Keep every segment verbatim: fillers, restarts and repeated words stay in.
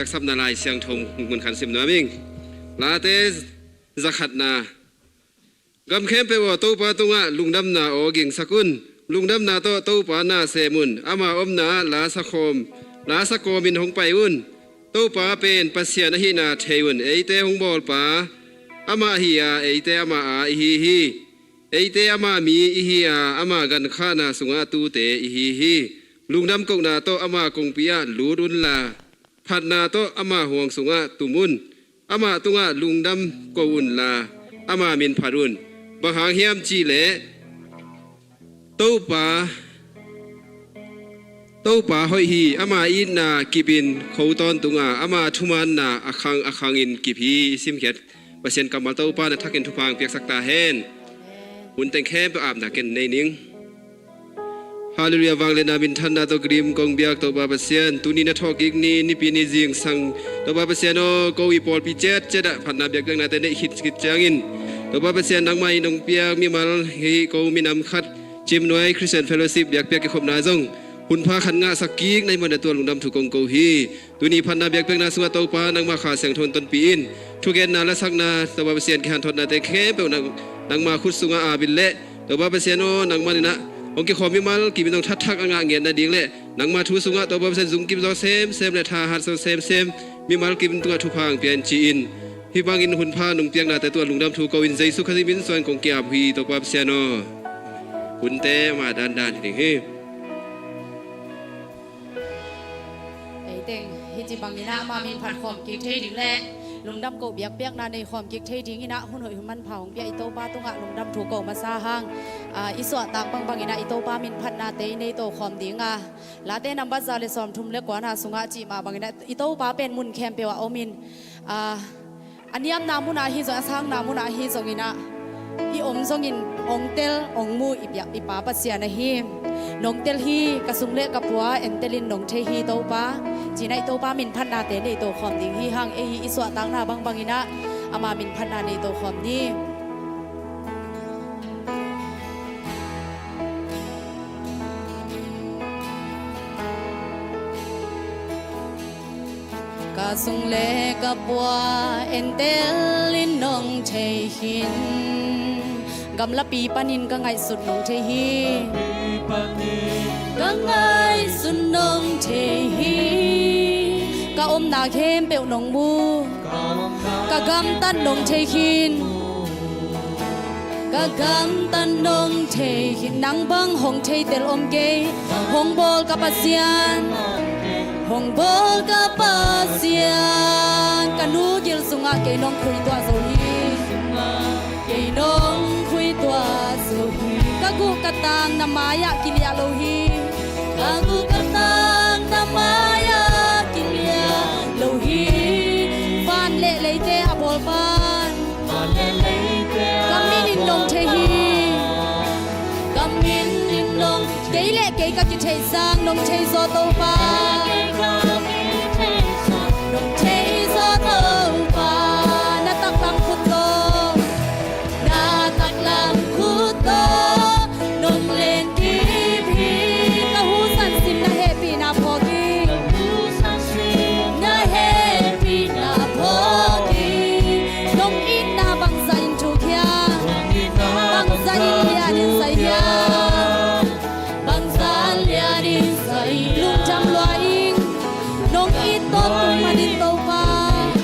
Haksapna Lai Siangtho mun khat sim nuam ing. Late zakhatna. Gam khempeuh aw, Topa tungah lungdamna aw gingsak un. Lungdamna tawh Topa na sem un. Ama omna ah la sa khawm, la sa kawmin hong pai un. Topa pen Pasian ahihna thei un. Eite hong bawlpa amah hi a, eite ama a ihi hi. Eite ama mi ihi a, ama gankhahna sungah tute ihi hi. Lungdam kohna tawh ama kongpi ah lut unla, phatna tawh ama huang sungah tum un. Ama tungah lungdam ko unla, ama min phat un. Bang hang hiam cihleh Topa, Topa hoih hi. Ama itna kipin kho tawntung a, ama thumaanna a khang a khangin kip hi. I simkhiat Pasian kammal Topa na thakin thupha hong piaksak ta hen. Hun teng khempeuh apna ken nei ning. Halleluiah, vangliatna minthanna tawh kidim kong biak Topa Pasian, tuni na thawhkik ni, Nipi ni zingsang Topa Pasian aw, ko i pawlpi ciatciat ah phatna biakpiaknate neih khit khit ciangin, Topa Pasian, nangmah in hong piak mimal hi, ko minam khat Cimnuai Christian Fellowship biakpiak kikhopna zong hunpha khat ngahsak kik na hih manin tua lungdam thu kong ko hi. Tuni phatna biakpiakna sungah Topa nangmah Kha Siangtho in tonpih in, thugenna, lasakna, Topa Pasian kihanthawnate khempeuh nang, nangmah khut sungah ap in leh, Topa Pasian aw, nangmah in ah hong kikhawm mimal kim in zong thathak a ngah ngiat nading leh, nangmah thu sungah Topa Pasian zungkim zaw semsem leh thahat zaw semsem mimal kim tungah thupha hong pia in ci-in, hih bangin hunpha nong piaknate tungah lungdam thu ko in Jesu Khazih min suang kong ki-ap hi Topa Pasian aw. Hunte amah dandan hi ding hi. Eiteng hih ci bangin ah ama min phat khawm kik thei ding leh lungdam ko biakpiakna nei khawm kik thei dingin ah hun hoih hun manpha hong pia i Topa tungah lungdam thu ko masa hang, ah, i suahtak bangbangin ah i Topa min phatnate i nei to khawm ding a, Late nambat za le sawmthum le kuana sungah cih mah bangin ah i Topa pen mun khempeuh ah om in, ah, a niamna munah ahi zong, a sangna munah ahi zongin ah, i om zongin hong tel, hong mu i biak, i Pa Pasian ahi. Nong tel hi, ka sung le ka pua entelin nong thei hi Topa, ci-in ah i Topa min phatnate nei to khawm ding hi hang. Ei i suahtakna bangbangin ah ama min phatna nei to khawm ni. Ka sung le ka pua entelin nong thei khin. Gamlapi panin ka ngaihsut nong thei hi. Ka ngaihsut nong thei hi. Ka omna khempeuh nong mu. Ka gamtat nong thei khin. Ka gamtat nong thei khin. Nang bang hong theitel om kei. Hong bawl ka Pasian. Hong bawl ka Pasian. Ka nu gil sungah kei nong khuituah zo hi. Kei nong khuituah zo hi. Ka guh ka tang na mai-ah kiliah lo hi. Ka guh ka tang na mai-ah kiliah lo hi. Van le leite a bawlpa'n. Van le leite a bawlpa'n. Ka min in nong thei hi. Ka min in nong thei. Kei le kei ka kitheih sang nong thei zaw Topa. Kei ka kitheih sang nong thei zaw Topa. Na taklam khut tawh. Na taklam khut tawh nong len kip hi. Ka husan sim na hehpihna phawk hi. Ka husan sim na hehpihna phawk hi. Nong itna bangzah in thuk hiam? Nong itna bangzah in lian in zai hiam? Bangzah lian in zai hiam? Lungdam lua ing. Nong it tawntung manin Topa.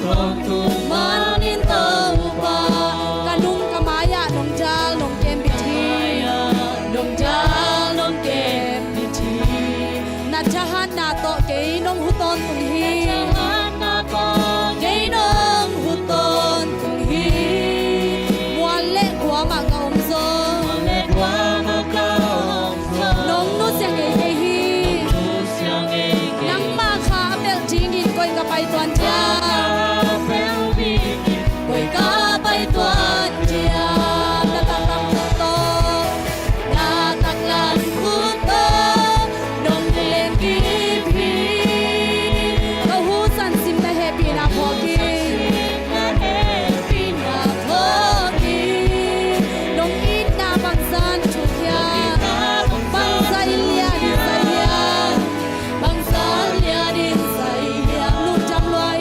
Tawntung manin Topa. Ka nung ka mai-ah nong dal nong kem bit hi. Nong dal nong kem bit hi. Na thahatna tawh kei nong hu tawntung hi. Na thahatna tawh kei nong hu tawntung hi. Mual le guam ah ka om zaw. Mual le guam ah ka om zaw. Nong nusia ngei kei hi. Nong nusia ngei kei. Nangmah kha a pelh dingin koi ka pai tuan diam? Koi ka pai tuan diam? Na taklam khut tawh. Na taklam khut tawh nong len kip hi. Ka husan sim na hehpihna phawk hi. Nong itna bangzah in thuk hiam? Bangzah in lian in zai hiam? Bangzah in lian in zai hiam? Lungdam lua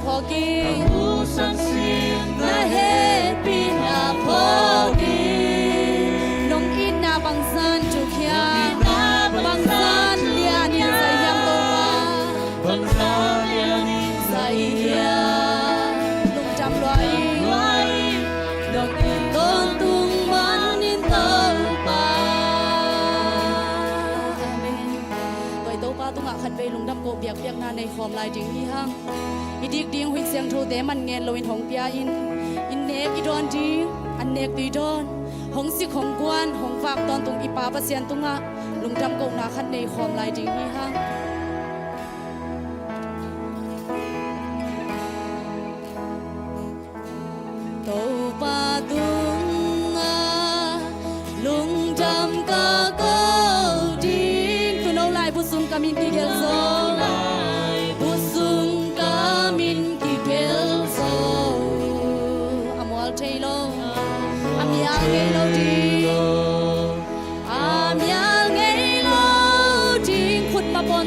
Phawk in. Na hehpihna phawk in. Nong itna bangzah in thuk hiam? Bangzah lian in zai hiam Topa? Bangzah lian in zai hiam? Lungdam lua in. Nong it tawntung man in Topa. Amen. Tua i Topa tungah khatvei lungdam koh biakpiakna nei khawm lai ding hi hang. I dik ding hun siangthote man ngen loin hong pia in, i nek i dawn ding, an nek tui dawn, hong sik hong guan, hong vak tawntung i Pa Pasian tungah lungdam kohna khat nei khawm lai ding hi hang. Topa tungah lungdam ka ko ding. Tuuno laibu sung kamin kigelh zo. Laibu sung kamin kigelh zo. A mual thei lo, a mial ngei lo ding. A mial ngei lo ding. Khut mapawn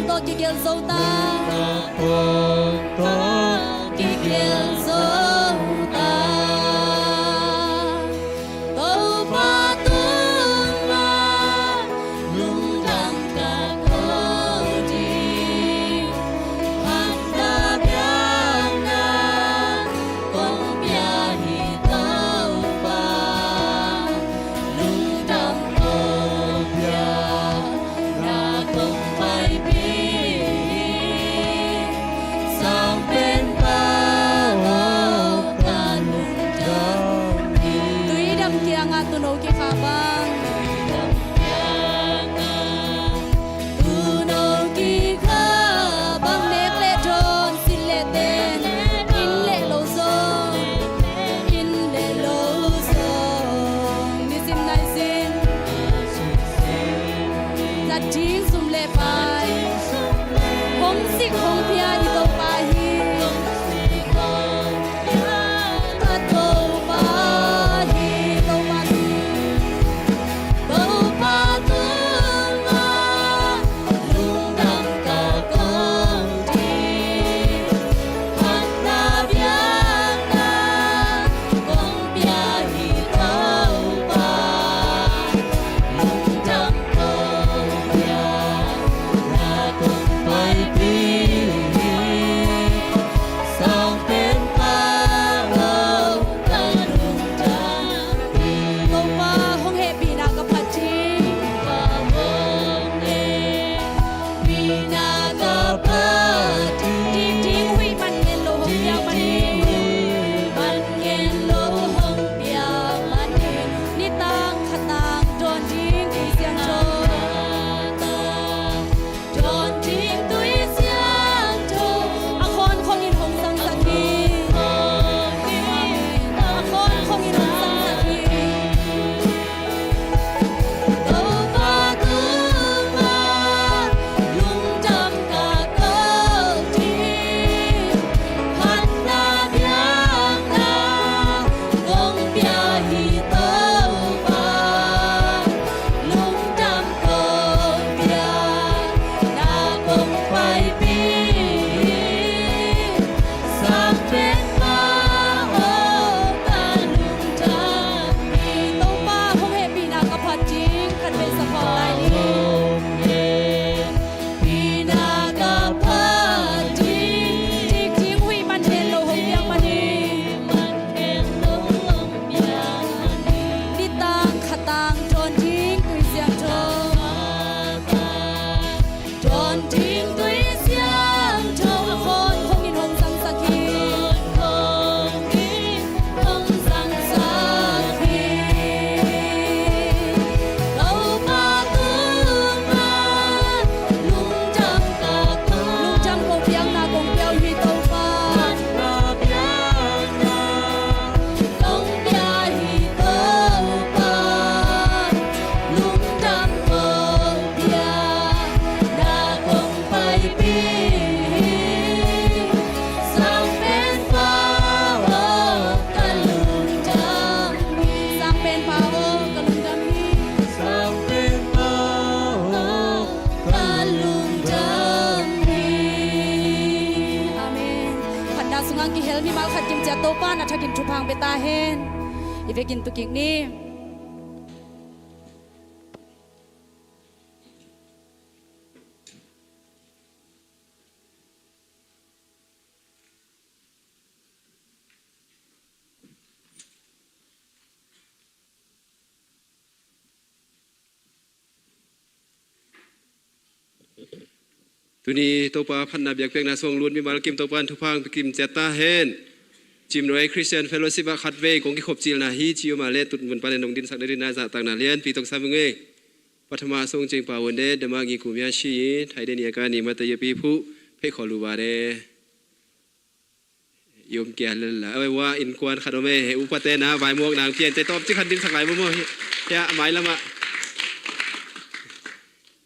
Hong kihel mimal khat kimciat Topa na thakin thupha hong pia ta hen. I vekin tu kik ni. Tuni Topa phatna biakpiakna sung lut mimal kim Topa in thupha hong pia kimciat ta hen. Cimnuai Christian Fellowship ah khatvei kong kikhop cilna hi ci uh mah leh tun mun panin hong dinsak nading na zahtakna lianpi tong sam ing ei. Pathama sung cing pawun de dama ngi kumia shi i thai de nia ka ni mata yapi phu phei kholu ba de. I om kia lel la. Oi, wa innkuan khat om e, he upate na, vaimuak nang pian te tawm ci khat dingsak lai maw maw. Hia, a mai lamah.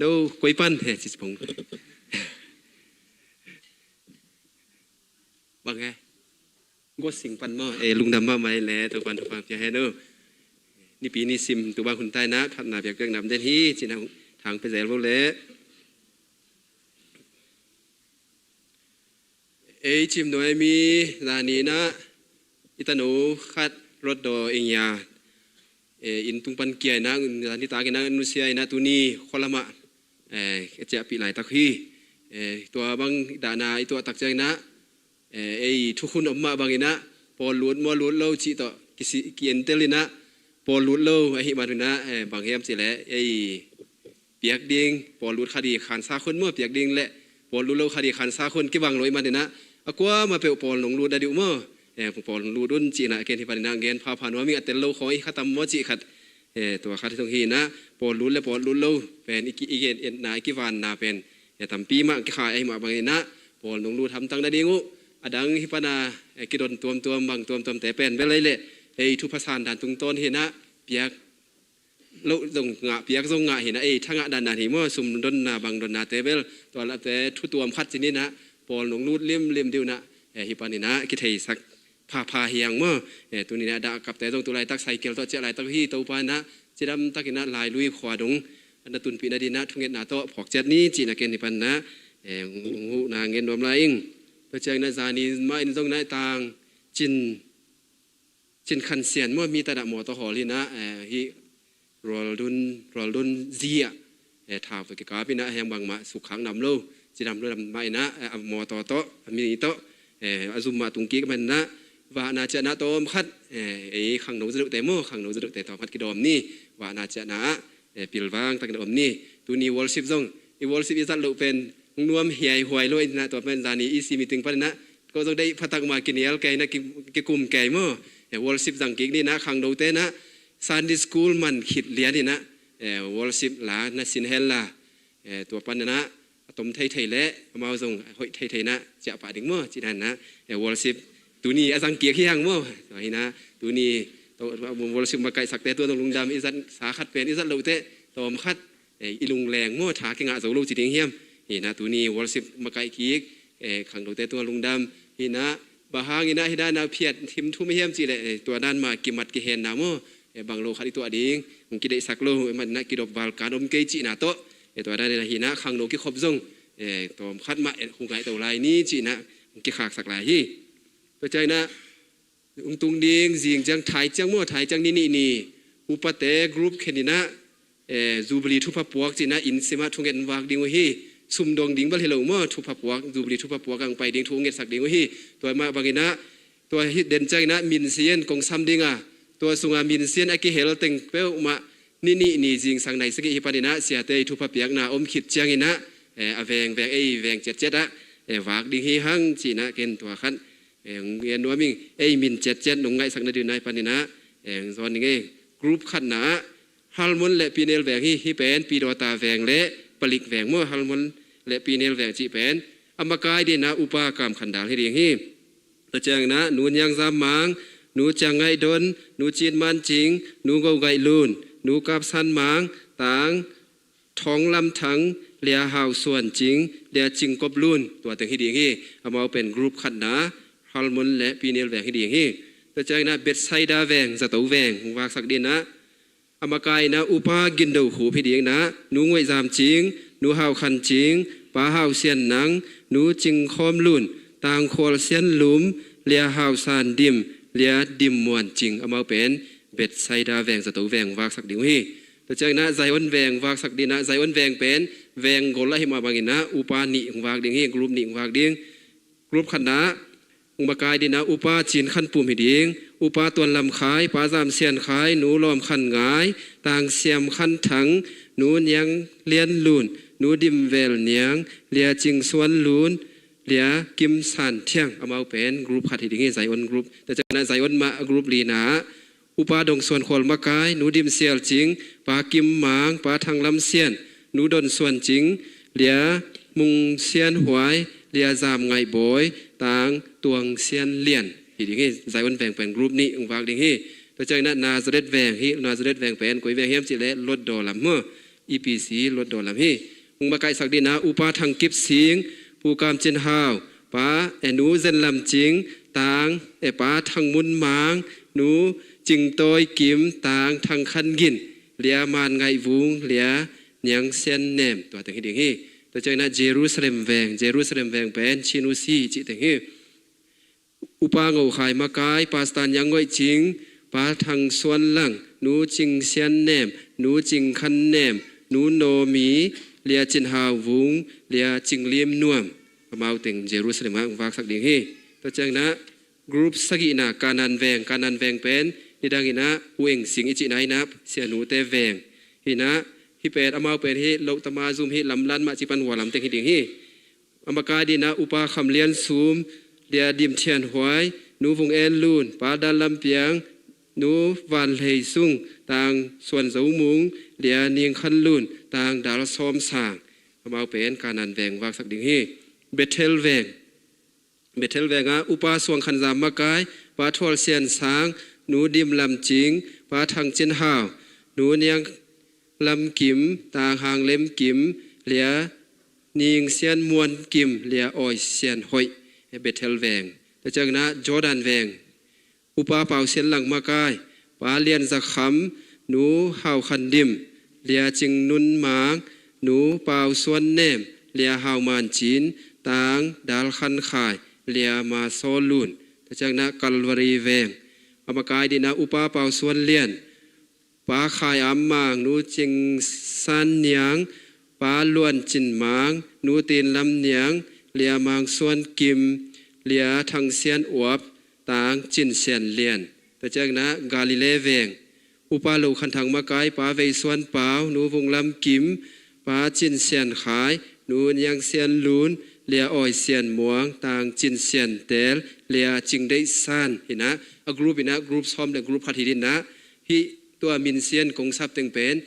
No, koi pan, he, ci pong. Bang he. Gua sing pan maw, e, lungdam mahmah le, Topan thupha pia he no. Nipi ni sim, tu bang hun tai na, phatna biakpiak nam den hi, ci na thang pe zel bo le. Ei cimnuai mi zani na i tanu khat Rotdaw Ing Yat, eh, inn tung pan kia ina, zani tak ina nusia ina tuni khualamah, eh, ka ciahpih laitak hi. Eh, tua bang dahna i tuahtak ciang ina, eh, ei thukhun om mah bang ina pawl lut maw lut lo cih tawh kisi, ki-entel ina pawl lut lo ahi man ina, eh, bang hiam cih leh ei piak ding, pawl lut kha ding khansa khun maw, piak ding le pawl lut lo kha ding khansa khun kibang lo i man ina, a kuamah peuh pawl nong lut a dih uh maw, eh, pawl lut un cihna ken hi pan ina gen phapha nuam ing, a tel lo khawng i khatam maw cih khat, eh, tua khat hi thong hi ina, pawl lut le pawl lut lo pen i ki, i gen etna, i kivanna pen, eh, tampi mah kikha ahi mah bang ina, pawl nong lut hamtang nading uh, a dang hi pana, eh, kidon tuamtuam bang tuamtuam te pen bel ei le, ei thupha san dan tungtawn hi ina, piak lo zong ngah, piak zong ngah hi na, ei, thangah dandan hi maw, sum donna bang donna te bel, tua la te thu tuam khat ci ni na, pawl nong lut limlim diu na, eh, hi pan ina kitheisak phapha hi ang maw, eh, tuni na dah kapte zong tu laitak cycle tawh ciah laitak hi, Topa ina cidam tak ina Lailui khua dong na tunpih nading na thungetna tawh phawk ciat ni cihna ken hi pan na, eh, hong huh na ngen nuam lai ing. Tua ciang na zani mah in zong na tang cin Cin Khan Sian maw, mi tadah mawtaw hawl hi na, eh, hi Rualdun, Rualdun zi ah, eh, thau tawh kikap hi na, heng bangmah sukkhak nam lo, cidam lo dam mah hi na, eh, a mawtaw tawh, a mi tawh, eh, a zum mah tung kik man na, vahna ciahna tawm khat, eh, ei khangno zaduhte maw, khangno zaduhte tawm khat kidawm ni, vahna ciahna ah, eh, pilvang takin a om ni. Tuni worship zong, i worship i zat loh pen hong nuam hiaihuai lo in na, tua pen zani i si meeting pan na, ko zong deih phatak mah kinial kei na, ki, kikum kei maw. Eh, worship zang kik ni na, khangnote na, Sunday school man khit lian in na, eh, worship la na sin hel la, eh, tua pan na, a tom theithei le amau zong hoih theithei na ciah pah ding maw, cih dan na, eh, worship tuni a zang kik hi hang maw. Tua hi na, tuni to, worship makaihsakte tua zong lungdam, i zat sa khat pen i zat lote tawm khat, eh, i lungleng maw, tha kingah zo lo ci ding hiam. Hi na, tuni worship makaih kik, eh, khangnote tua lungdam hi na, bang hang ina hi dan na phiat thim thum hiam cih leh, eh, tua dan mah kimat kihenna maw, eh, bang lo khat i tuah ding hong kideihsak lo, eh, man na kidop val kan om kei cihna tawh, eh, tua dan ina hi na khangno kikhop zong, eh, tawm khat mah, eh, hong ngaih to lai ni cihna hong kikhaksak lai hi. Tua ciang ina hong tung ding zing ciang thai ciang maw, thai ciang ni nih ni upate group khen ina, eh, Jubilee thupha puak cihna inn simah thunget vak ding uh hi. Sum dong ding bal hi lo maw, thupha puak, Jubilee thupha puak ang pai ding thu ngetsak ding uh hi. Tua mah bang ina, tua hi den ciang ina minsian kong sam ding a, tua sunga minsian a kihel teng peuhmah ni nih ni zingsang nai sagih hi pan ina siate i thupha piakna om khit ciang ina, eh, a veng veng ei veng ciatciat ah, eh, vak ding hi hang cihna ken tua khat, eh, hong gen nuam ing. Ei min ciatciat nong ngaihsak nading nai pan ina, eh, hong zawn ning ei. Group khatna ah Halmon le Pinel veng hi, hi pen Pidawta veng le Palik veng maw, Halmon le Pinel veng cih pen a makai ding ina upa Kam Khan Dal hi ding hi. Tua ciang ina Nu Niang Zam Mang, Nu Ciang Ngaih Don, Nu Cin Man Cing, Nu Go Gaih Lun, Nu Kap San Mang, Tang Thawng Lam Thang, Lia Hau Suan Cing, Lia Cing Kop Lun, tua teng hi ding hi. Amau pen group khatna Halmon le Pinel veng hi ding hi. Tua ciang ina Bethsaida veng, Zato veng hong vaksak ding ina, a makai ina upa Gin Do Khup hi ding ina, Nu Nguaih Zam Cing, Nu Hau Khan Cing, Pa Hau Sian Nang, Nu Cing Khawm Lun, Tang Khual Sian Lum, Lia Hau San Dim, Lia Dim Muan Cing, amau pen Bethsaida veng, zato veng vaksak ding uh hi. Tua ciangin ah Zion veng vaksak ding ah, Zion veng pen veng gol ahi mah bangin ah upa nih hong vak ding hi, group nih hong vak ding. Group khatna ah hong makai ding ah Upa Cin Khan Pum hi ding, Upa Tuan Lam Khai, Pa Zam Sian Khai, Nu Lawm Khan Ngai, Tang Siam Khan Thang, Nu Niang Lian Lun, Nu Dim Vel Niang, Lia Cing Suan Lun, Lia Kim San Thiang, amau pen group khat hi ding hi, Zion group. Tua ciangin ah Zion mah group lina ah Upa Dong Suan Khual makai, Nu Dim Sial Cing, Pa Kim Mang, Pa Thang Lam Sian, Nu Don Suan Cing, Lia Mung Sian Huai, Lia Zam Ngaih Bawi, Tang Tuang Sian Lian hi ding hi. Zion veng pen group nih hong vak ding hi. Tua ciangin ah Nazareth veng hi, Nazareth veng pen koi veng hiam cih leh Hlutdaw lam maw, E P C Hlutdaw lam hi. Hong makaihsak ding ah Upa Thang Kip Sing, Pu Kam Cin Hau, Pa, eh, Nu Zen Lam Cing, Tang, eh, Pa Thang Mun Mang, Nu Cing Tawi Kim, Tang Thang Khan Gin, Lia Man Ngaih Vung, Lia Niang Sian Nem, tua teng hi ding hi. Tua ciangin ah Jerusalem veng, Jerusalem veng pen Chin U C cih teng hi. Upa Ngo Khai makai, Pastor Niang Ngoih Cing, Pa Thang Suan Lang, Nu Cing Sian Nem, Nu Cing Khan Nem, Nu Naw Mi, Lia Cin Hau Vung, Lia Cing Lim Nuam, amau teng Jerusalem ah hong vaksak ding hi. Tua ciangin ah group sagihna Kanan veng, Kanan veng pen nidangin ah U Eng Sing i cihna in ah sianute veng hi in ah, hih pen amau pen hih Loh Tama Zum hih lamlan mah ci pan hua lam teng hi ding hi. A makai ding ah Upa Kham Lian Sum, Lia Dim Thian Huai, Nu Vung En Lun, Pa Dal Lam Piang, Nu Van Hlei Sung, Tang Suan Zo Mung, Lia Ning Khan Lun, Tang Dal Sawm Sang, amau pen Kanan veng vaksak ding hi. Bethel veng, Bethel veng ah Upa Suang Khan Zam makai, Pa Thual Sian Sang, Nu Dim Lam Cing, Pa Thang Cin Hau, Nu Niang Lam Kim, Tang Hang Lem Kim, Lia Ning Sian Muan Kim, Lia Awi Sian Hoih, Bethel veng. Tua ciangin ah Jordan veng, Upa Pau Sian Lang makai, Pa Lian Za Kham, Nu Hau Khan Dim, Lia Cing Nun Mang, Nu Pau Suan Nem, Lia Hau Man Cin, Tang Dal Khan Khai, Lia Ma Saw Lun. Tua ciangin ah Calvary veng, a makai ding ah Upa Pau Suan Lian, Pa Khai Am Mang, Nu Cing San Niang, Pa Luan Cin Mang, Nu Tin Lam Niang, Lia Mang Suan Kim, Lia Thang Sian Uap, Tang Cin Sian Lian. Tua ciangin ah Galilee veng, Upa Lo Khan Thang makai, Pa Vei Suan Pau, Nu Vung Lam Kim, Pa Cin Sian Khai, Nu Niang Sian Lun, Lia Awi Sian Muang, Tang Cin Sian Tel, Lia Cing Deih San hi in ah, a group in ah group sawm le group khat hi ding in ah, hih tua min sian kong sap teng pen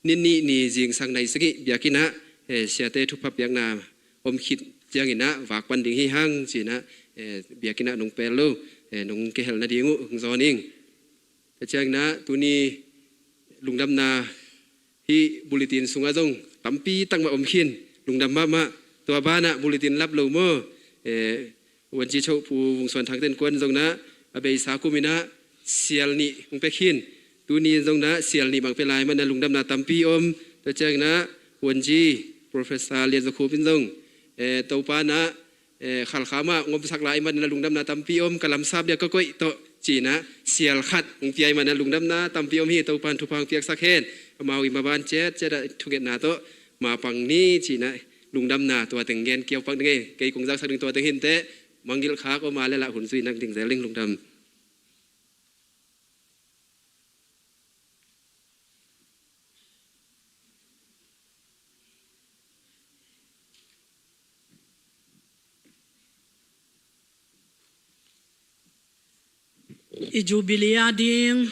ni nih ni zingsang nai sagih biakinn ah, eh, siate thupha piakna om khit ciangin ah vak pan ding hi hang ci in ah, eh, biakinn ah nong pel lo, eh, nong kihel nading uh hong zawn ing. Tua ciangin ah tuni lungdamna hih bulletin sungah zong tampi tak mah om khin, lungdam mahmah. Tua banah bulletin lap lo maw? Eh, Vuanci Cho Pu Vung Suan Thang ten kuan zong nah a beisa kum in ah sial nih hong pia khin. Tuni zong nah sial nih bang pia lai mah nah lungdamna tampi om. Tua ciangin ah Vuanci Professor Lian Za Khup in zong, eh, Topa nah, eh, Khalkha mah hong omsak lai mah nah lungdamna tampi om, ka lamsap dia ka koih tawh ci in ah sial khat hong pia mah nah lungdamna tampi om hi. Topan thupha hong piaksak hen. Amau i maban ciatciat ah thungetna tawh mapang ni ci in ah lungdamna tua teng gen kiau pak ding ei. Kei kong zaksak ding tua teng hi inteh, mangngilh khak om a leh lah hun zui nak ding zel ding. Lungdam. I Jubilee a ding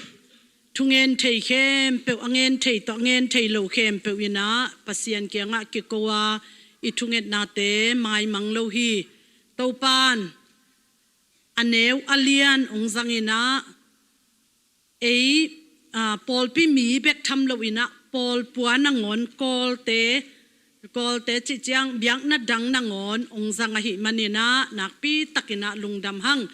thungen thei khempeuh, a ngen thei tawh a ngen thei lo khempeuh in ah Pasian kiangah kiko a, i thungetnate maimang lo hi. Topan a neu a lian hong zang in ah, ei, aa, pawlpi mi bek tham lo in ah, pawlpua nangawn, Kawlte, Kawlte cih ciang biakna dang nangawn hong zang ahih manin ah, nakpi takin ah lungdam hang.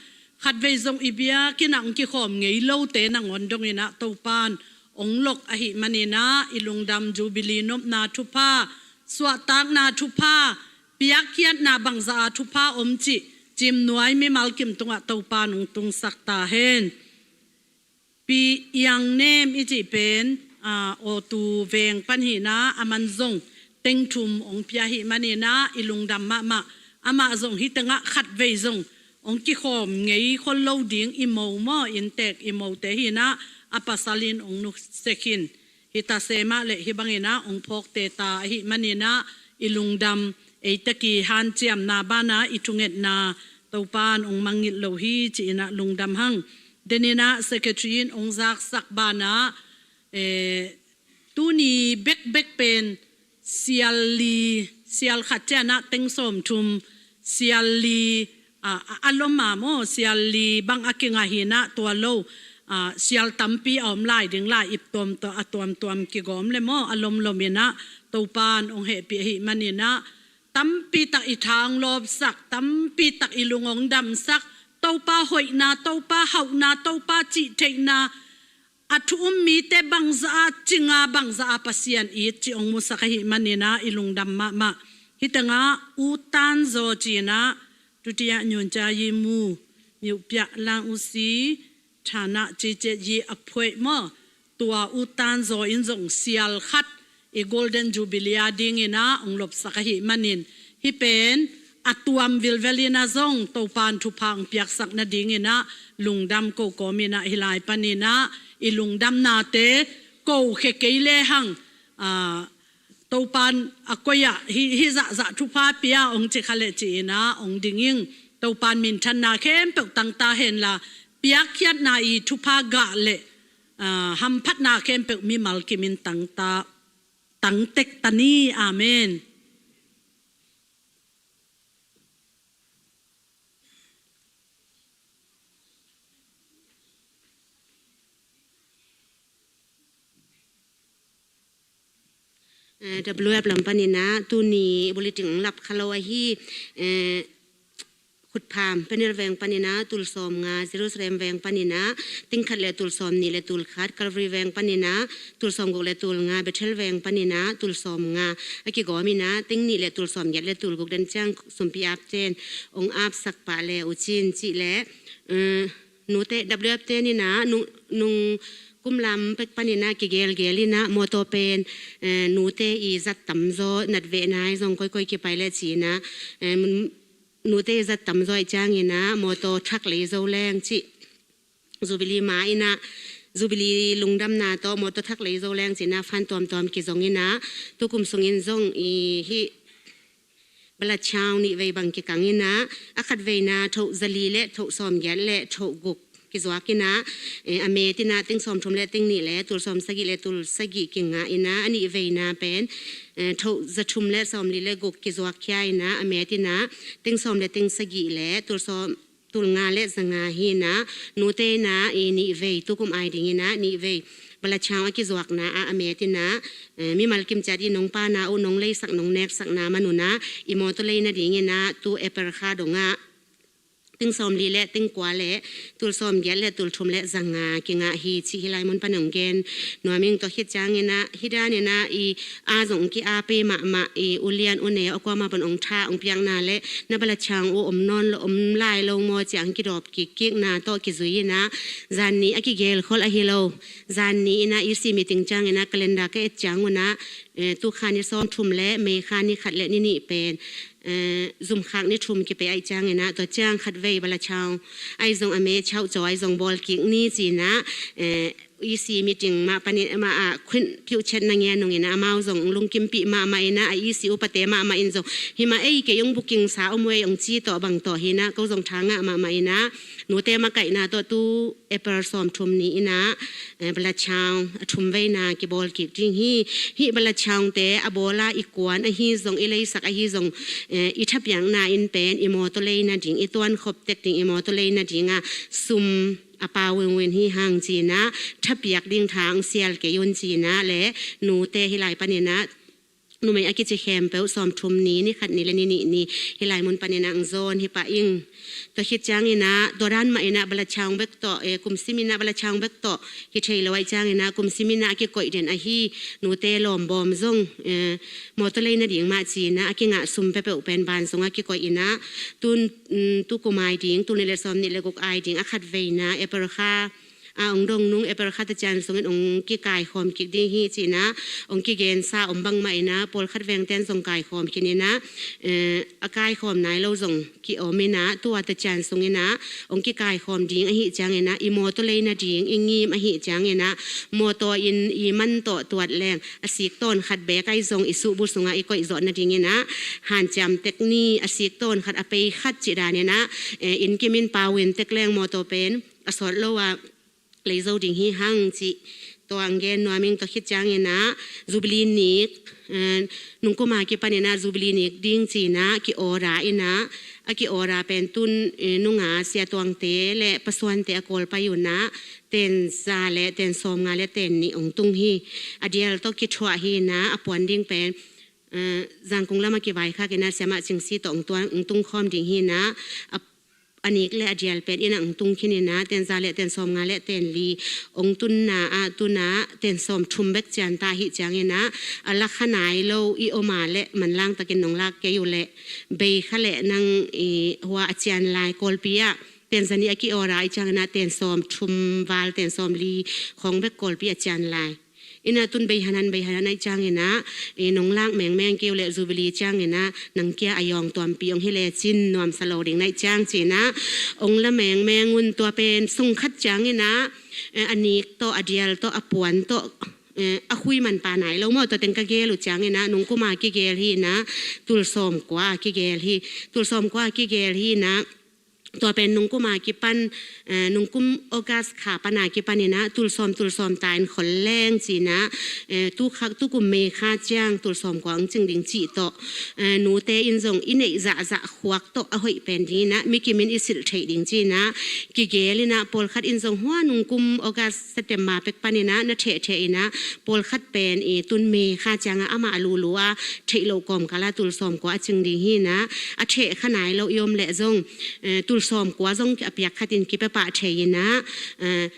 Khatvei zong i biakinn ah hong kikhawm ngei lote nangawn dongin ah Topan hong lok ahih manin ah, i lungdam. Jubilee nopna thupha, suahtakna thupha, piakkhiatna bangzah a thupha om cih Timnuai mimal kim tungah Topa in hong tungsak ta hen. Pi Iang Nem i cih pen, aa, Awtu veng pan hi-in ah, aman zong teng thum hong pia ahih manin ah i lungdam mahmah. Amah zong hih tengah khatvei zong hong kikhawm ngei khol lo ding i mo maw, inntek i mote hi-in ah, a pasal in hong nusia khin. Hih tase mah leh hih bangin ah hong phawkte ta ahih manin ah i lungdam. Eite kihanciamna banah i thungetna Topa in hong mangngilh lo hi ci-in ah lungdam hang. Denin ah secretary in hong zaksak banah, eh, tuni bekbek pen sial li, sial khat ciangin ah teng sawmthum, sial li, a, a, a lom a maw, sial li bang a kingah hi-in ah tua lo, a, sial tampi a om lai ding lai, ip tuamtuam, a tuamtuam kigawm leh maw, a lomlom in ah Topa in hong hehpih ahih manin ah, tampi tak i tha hong lawpsak, tampi tak i lung hong damsak, Topa hoihna, Topa hauhna, Topa cihtheihna, a thu um mite bangzah a cing a, bangzah a Pasian it cih hong musak ahih manin ah i lungdam mahmah. Hih tengah U Tan Zaw ci-in ah, Tutiah Nyun Ca Yi Mu, Miuh Piah Lang U Si, Thana Ci Ciat Yi A Phuaih maw, tua U Tan Zaw in zong sial khat i Golden Jubilee a dingin ah hong lopsak ahih manin, hih pen a tuam vilvel in ah zong Topa in thupha hong piaksak nadingin ah lungdam ko kawmin ah, hih lai panin ah i lungdamnate ko khia kei lehang, aa, Topa in a koi ah hih, hih zahzah thupha pia hong ci kha leh ci-in ah hong ding ing. Topa in minthanna khempeuh tang ta hen la, piakkhiatna i thupha gah leh, aa, hamphatna khempeuh mimal kim in tang ta, tang tek ta ni. Amen. Eh, W F lam panin ah tuni bulletin hong lap kha lo ahi, eh, Khutpham Peniel veng panin ah tul sawmnga, Jerusalem veng panin ah teng khat leh tul sawmnih leh tul khat, Calvary veng panin ah tul sawmguk leh tul nga, Bethel veng panin ah tul sawmnga, a kigawm in ah teng nih leh tul sawmgiat leh tul guk den ciang sumpi apte'n hong apsak pah le uh cin cih leh, eh, nute W F te in ah nung, nung kum lam pek panin ah kigelgel in ah mawtaw pen, eh, nute i zat tamzaw, natveh nai zong koikoi kipai leh ci-in ah, eh, nute i zat tamzaw ahih ciangin ah mawtaw thak lei zo leng cih, Jubilee ma in ah, Jubilee lungdamna tawh mawtaw thak lei zo leng ci-in ah fan tuamtuam kizong in ah, tukum sungin zong i hih Bala Chao nih vei bang kikang in ah, a khat veina thoh zali leh thoh sawmgiat leh thoh guk kizuak in ah, eh, a met in ah teng sawmthum leh teng nih leh tul sawmsagih leh tul sagih kingah in ah, a nih veina pen, eh, thoh zathum leh sawmli leh guk kizuak khia in ah, a met in ah teng sawm leh teng sagih leh tul sawm, tul nga leh zanga hi in ah, nute in ah i nih vei tukum ai dingin ah nih vei Bala Chao a kizuakna ah a met in ah, eh, mimal kim ciat i nong pana uh, nong leisak, nong neksakna man un ah i mawtaw lei nadingin ah tu April kha dong ah teng sawmli leh teng kua leh tul sawmgiat leh tul thum leh zanga kingah hi cih hih lai mun pan hong gen nuam ing. Tua khit ciangin ah hih danin ah i a zong ki-ap ei mahmah, i ulian uneu a kuamah pan hong tha hong piakna leh na Bala Chao uh om nawn lo, om lai lo maw ci-a hong kidawp kikkikna tawh kizui in ah, zan nih a kigelkhol ahi lo, zan nih in ah E C meeting ciangin ah calendar ka et ciang un ah, eh, tu kha ni sawmthum leh May kha ni khat leh ni nih pen, eh, zumkhak ni thum kipia ahih ciangin ah tua ciang khatvei Bala Chao ahi zong, a me chauh caw ahi zong bawlkik ni ci-in ah, eh, E C meeting mah panin mah ah khun piuh chet na ngen nungin ah amau zong lungkimpih mahmah in ah, a E C upate mahmah in zong hih mah ei kei hong bukingsa om uh ei hong ci tawh bang tawh hi in ah ko zong tha ngah mahmah in ah, nute makaihna tawh tu April sawmthum ni in ah, eh, Bala Chao a thum veina kibawlkik ding hi. Hih Bala Chao-te a bawl a i kuan ahi zong, i leisak ahi zong, eh, i thapiakna in pen i mawtaw lei nading, i tuankhop tek ding i mawtaw lei nading ah sum a pau win win hi hang ci-in ah, thapiak ding tha hong sial kei un ci-in ah leh nute hih lai panin ah numei a kici khempeuh sawmthum ni, ni khat ni le ni nih ni hih lai mun panin ah ang zawn hi pah ing. Tua khit ciangin ah tua dan mah in ah balachaung bek tawh, eh, kum simin ah balachaung bek tawh hi thei lo ahih ciangin ah kum simin ah a kikoih den ahi nute lawmbawm zong, eh, mawtaw lei nading mah ci-in ah a kingah sum peuhpeuh pen ban sungah kikoih in ah tun, mm, tukum ai ding, tul nih le sawmnih le guk ai ding a khatvei in ah April kha a ong dong nung April khat a cian sungin ong kikaikhawm kik ding hi ci-in ah ong kigensa om bang mah in ah pawlkhat vengten zong kaikhawm khin in ah, eh, a kaikhawm nai lo zong ki-om in ah tua ta cian sungin ah ong kikaikhawm ding ahih ciangin ah i mawtaw lei nading i ngim ahih ciangin ah mawtaw in i man tawh tuat leng a sik tawn khat beek ahi zong i suhbul sungah i koih zawh nadingin ah hanciam tek ni, a sik tawn khat a pei khat cih danin ah, eh, inn kimin pau in tek leng mawtaw pen a sawt lo ah lei zo ding hi hang cih tua ang gen nuam ing. Tua khit ciangin ah Jubilee nik, eh, nungkum a kipanin ah Jubilee nik ding ci-in ah ki-order in ah, a ki-order pen tun, eh, nung a Sia Tuangte le Pa Suante a kawl pai un ah tenza le tensawmnga le tennih ong tung hi. A dial tawh kithuah hi in ah a puan ding pen, eh, Zangkung lam a kivaikhak in ah Siamah Cingsi tawh ong tuan, ong tungkhawm ding hi in ah a a nik le a dial pen in ah ong tung khin in ah tenza le tensawmnga le tenli ong tunna ah tun ah tensawmthum bek cian ta ahih ciangin ah a lakha nai lo i om a le manlang takin nong lak kei uh leh bei kha leh nang i hua a cian lai Kawlpi ah tenza nih a ki-order ahih ciangin ah tensawmthum val tensawmli khawng bek Kawlpi a cian lai. In ah tun bei hanan, bei hanan ahih ciangin ah, eh, nong lak mengmeng kei uh leh Jubilee ciangin ah nang kia a yawng tuampi ong hi lecin nuamsa lo ding na hih ciang ci-in ah ong la mengmeng un. Tua pen sung khat ciangin ah, eh, a nik tawh, a dial tawh, a puan tawh, eh, a khui manpha nai lo maw. Tua teng ka gel uh ciangin ah nungkum a kigel hi in ah tul sawmkua a kigel hi, tul sawmkua a kigel hi in ah tua pen nungkum a kipan, eh, nungkum August kha pan a kipan in ah tul sawm, tul sawm ta in khol leng ci-in ah, eh, tu kha, tukum May kha ciang tul sawmkua ong cing ding cih tawh, eh, nute in zong i neih zahzah khuak tawh a hoih pen ding in ah mi kimin i silh theih ding ci-in ah kigel in ah pawlkhat in zong hua nungkum August, September pek pan in ah na thehtheh in ah pawlkhat pen i tun May kha ciang ah amah a lulu a theih loh kawmkal ah tul sawmkua a cing ding hi in ah a theh kha nai lo i om leh zong, eh, tul sawmkua zong a piak khatin kipia pah thei in ah, eh,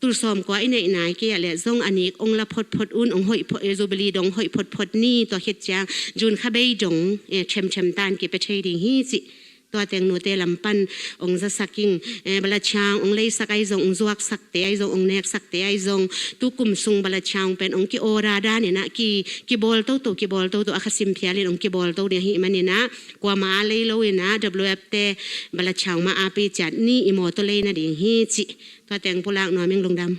tul sawmkua i neih nai kei ah leh zong a nik ong la photphot un, ong hoih phot, eh, Jubilee dong hoih photphot ni. Tua khit ciang June kha bei dong, eh, themthem tan kipia thei ding hi cih. Tua teng nute lam pan ong zasak ing, eh, balachaung ong leisak ahi zong, ong zuaksakte ahi zong, ong neksakte ahi zong, tukum sung balachaung pen ong ki-order dan in ah ki, kibawl toto, kibawl toto, a kha sim phial in ong kibawl to ding ahih manin ah kuamah a lei lo in ah W F te balachaung mah a pei ciat ni, i mawtaw lei nading hi cih. Tua teng pulak nuam ing. Lungdam.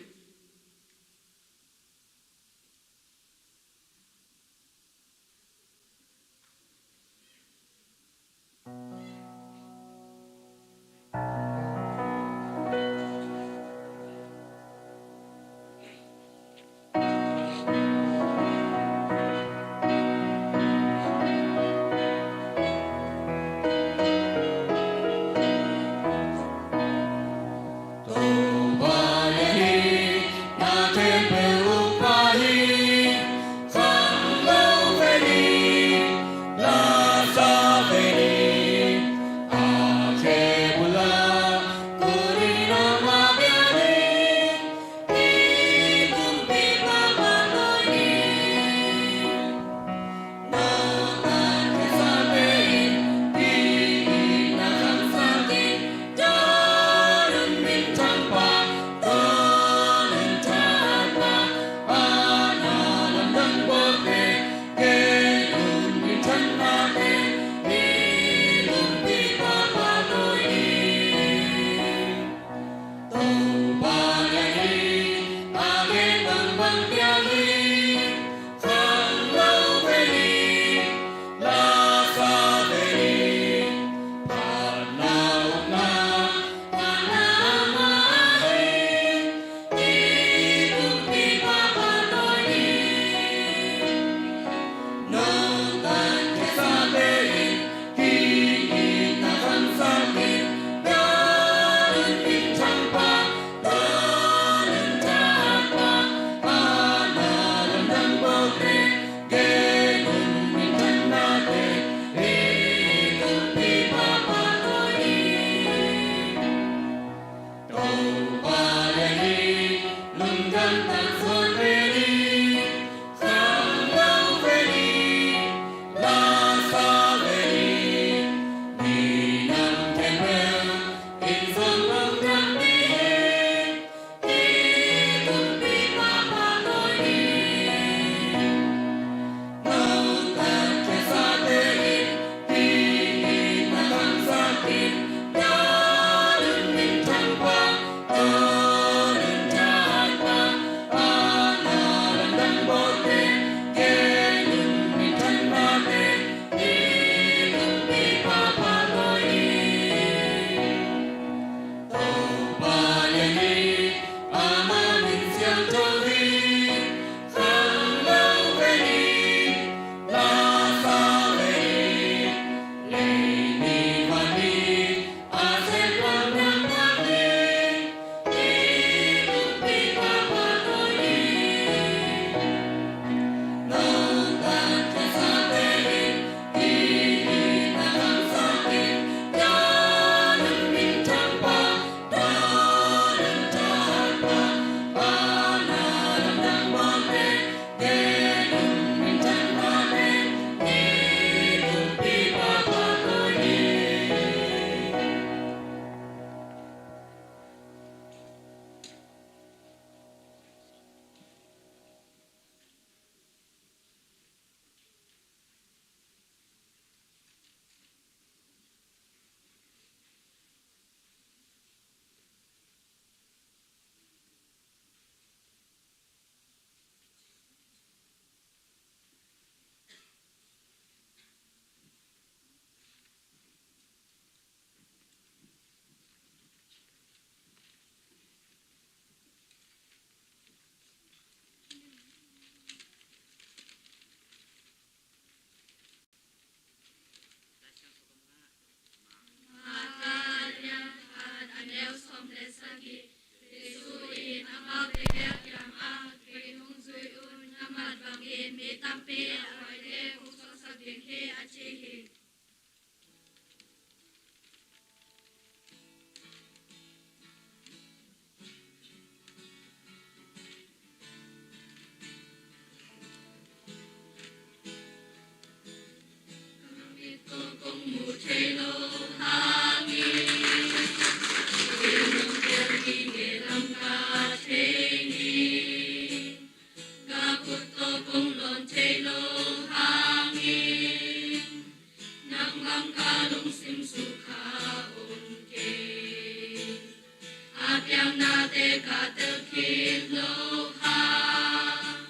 Ka telkhin lo hang,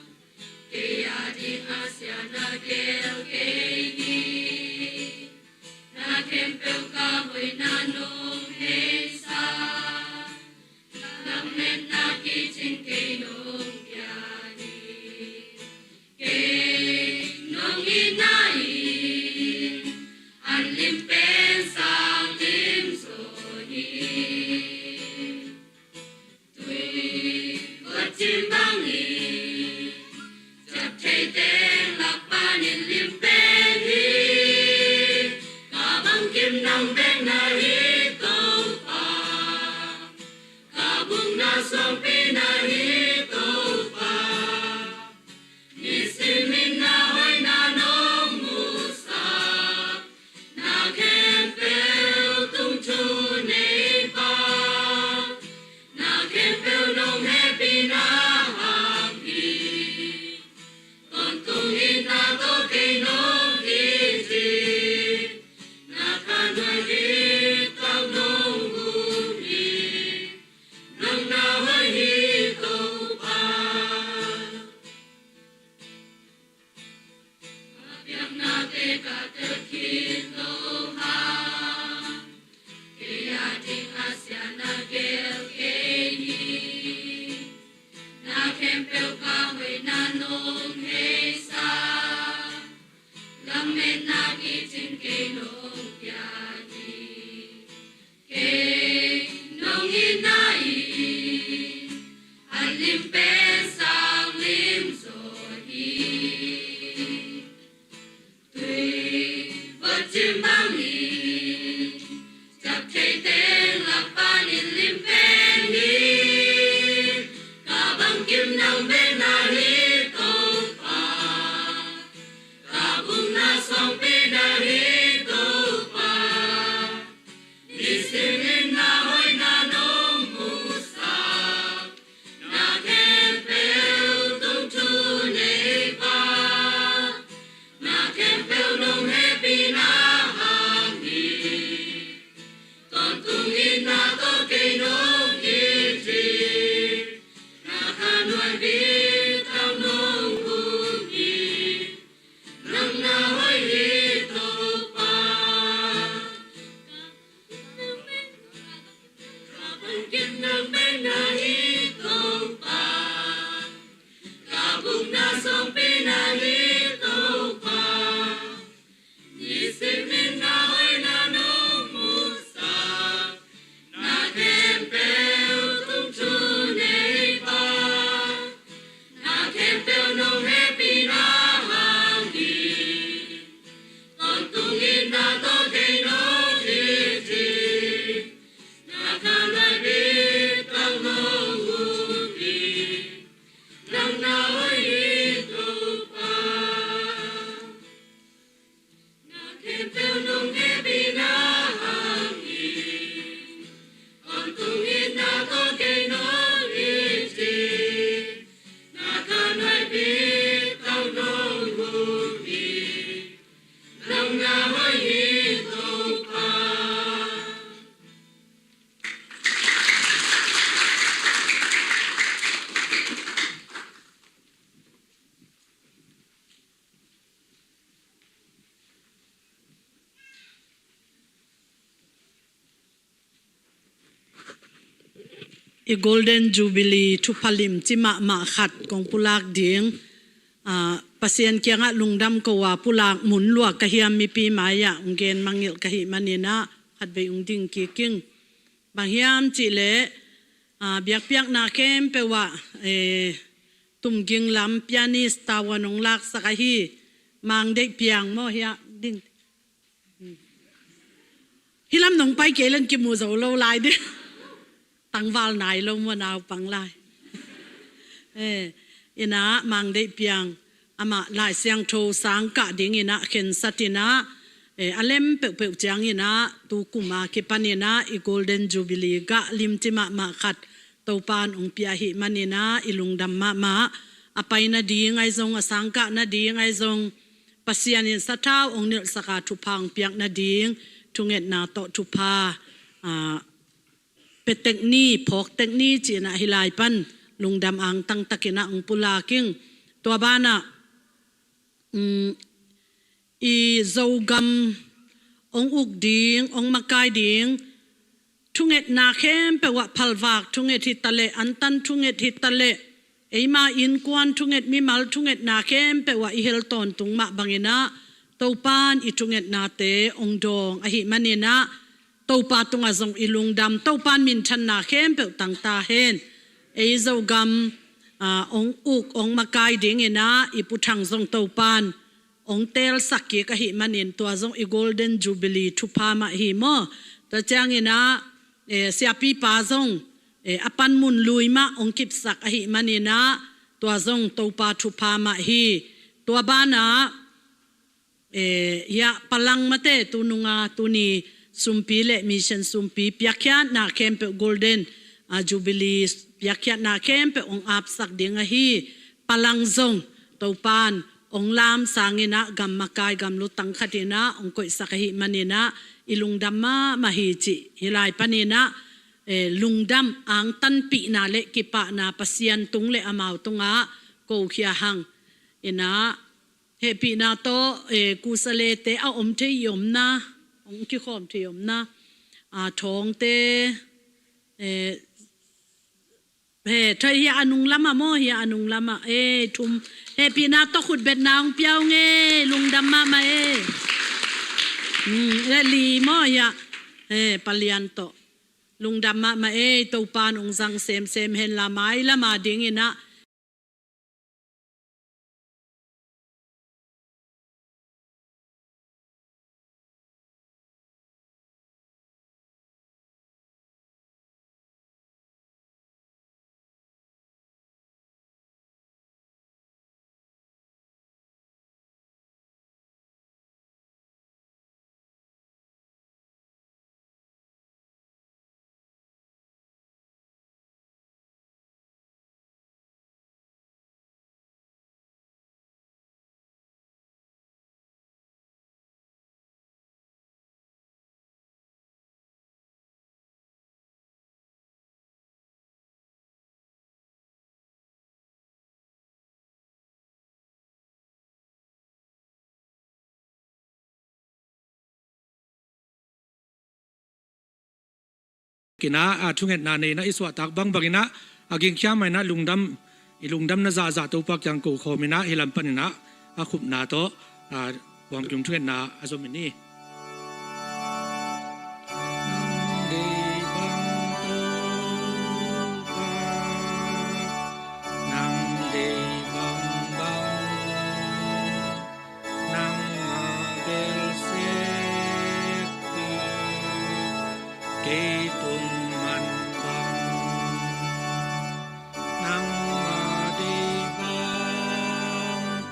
kei a ding a sia na gel kei hi. Na khempeuh ka hoihna nong heisa, lametna kicin kei nong pia hi. Kei nong itna in an lim pen sang lim zaw hi. Tui vot cim bangin ciap thei teng lak panin lim pen hi. Ka bangkim nang bek na hi Topa, ka bukna suangpi na hi Topa. Nisimin na hoihna nong musak, na khempeuh tung thu nei pa, na khempeuh nong hehpihna hang hi. Tawntung itna tawh kei nong it hi, na khanhuai bit tak nong um hi. Nang na hoih hi Topa. A biaknate ka telkhin lo hang, kei a ding a sia na gel kei hi. Na khempeuh ka hoihna nong heisa, lametna kicin kei nong pia hi. Kei nong itna in an lim pen sang lim zaw hi. Tui vot cim bangin ciap thei teng lak panin lim pen hi. Ka bangkim nang bek na hi Topa, ka bukna suangpi na hi Topa. Nisimin na hoihna nong musak, na khempeuh tung thu nei pa, na khempeuh nong hehpihna hang hi. Tawntung itna tawh kei nong it hi, na khanhuai bit tak nong um hi. Nang na hoih hi Topa. Ka bangkim nang bek na hi Topa, ka bukna suangpi na hi Topa. Nisimin na hoihna nong musak, na khempeuh tung thu nei pa, na khempeuh nong hehpihna hang hi. Tawntung itna tawh kei nong it hi, na khanhuai bit tak nong um hi. Nang na hoih hi Topa. Na khempeuh nong hehpihna hang hi. Tawntung itna tawh kei nong it hi, na khanhuai bit tak nong um hi. Nang na hoih hi Topa. I Golden Jubilee thupha limci mahmah khat kong pulak ding. Ah, Pasian kiangah lungdam ko a, pulak mun lua ka hiam, mipi mai-ah hong gen mangngilh ka hih manin ah khatvei hong ding kik ing. Bang hiam cih leh, ah, biakpiakna khempeuh ah, eh, tumging lam pianist tawh hong laksak ahi Mang Deih Piang maw, hiah ding. Hih lam nong pai kei leng kimu zo lo lai ding. Tangval nai lo maw, naupang lai. Eh, in ah Mang Deih Piang, amah Lai Siangtho sang kah ding in ah khensat in ah, eh, a lem peuhpeuh ciang in ah tu kum a kipan in ah i Golden Jubilee gah limci mahmah khat Topa'n hong pia ahih manin ah i lungdam mahmah. A pai nading ahi zong, a sang kah nading ahi zong, Pasian in sathau hong nilhsak a thupha hong piak nading thungetna tawh thupha, ah, tek ni, phawk tek ni ci-in ah hih lai pan lungdam angtang takin ah hong pulak ing. Tua banah, um, i Zogam hong uk ding, hong makai ding thungetna khempeuh ah, phalvak thunget hi ta leh, antan thunget hi ta leh, eima innkuan thunget, mimal thungetna khempeuh ah i hel tawntung mah bangin ah Topan i thungetnate hong dawng ahih manin ah Topa tungah zong i lungdam, Topan minthanna khempeuh tang ta hen. Ei Zogam, aa, hong uk, hong makai dingin ah i Pu Thang zong Topan hong teelsak kik ahih manin tua zong i Golden Jubilee thupha mah hi maw. Tua ciangin ah, eh, siapipa zong, eh, a panmun lui mah hong kipsak ahih manin ah tua zong Topa thupha mah hi. Tua banah, eh, hiah Palang mate, tu nunga tuni sumpi le mission sumpi piakkhiatna khempeuh, Golden, ah, Jubilee piakkhiatna khempeuh hong apsak ding ahi. Palang zong Topan hong lamsangin ah gam makai, gam lutang khatin ah hong koihsak ahih manin ah i lungdam mahmah hi cih hih lai panin ah, eh, lungdam angtanpihna le kipahna Pasian tung le amau tungah kokhia hang. In ah, hehpihna tawh, eh, kusalete a om thei i omna, hong kikhawm thei i omna, ah, Thawngte, eh, he, thei hiah a nung lamah maw, hiah a nung lamah, eh, thum, hehpihna tawh khutbetna hong pia ung e, lungdam mahmah e. Hmm, le li maw hiah, eh, Palian tawh. Lungdam mahmah e, Topan hong zang semsem hen la, mailam a dingin ah kinah, a, thungetna nei in ah i suahtak bangbang in ah, a gingkhia mah in ah lungdam, i lungdamna zahzah Topa kiang kokhawm in ah, hih lam panin ah a khupna tawh, a, Buang Kim thungetna a zom in hi. Nangmah bel sek hi, kei tung man bang. Nangmah deih bangin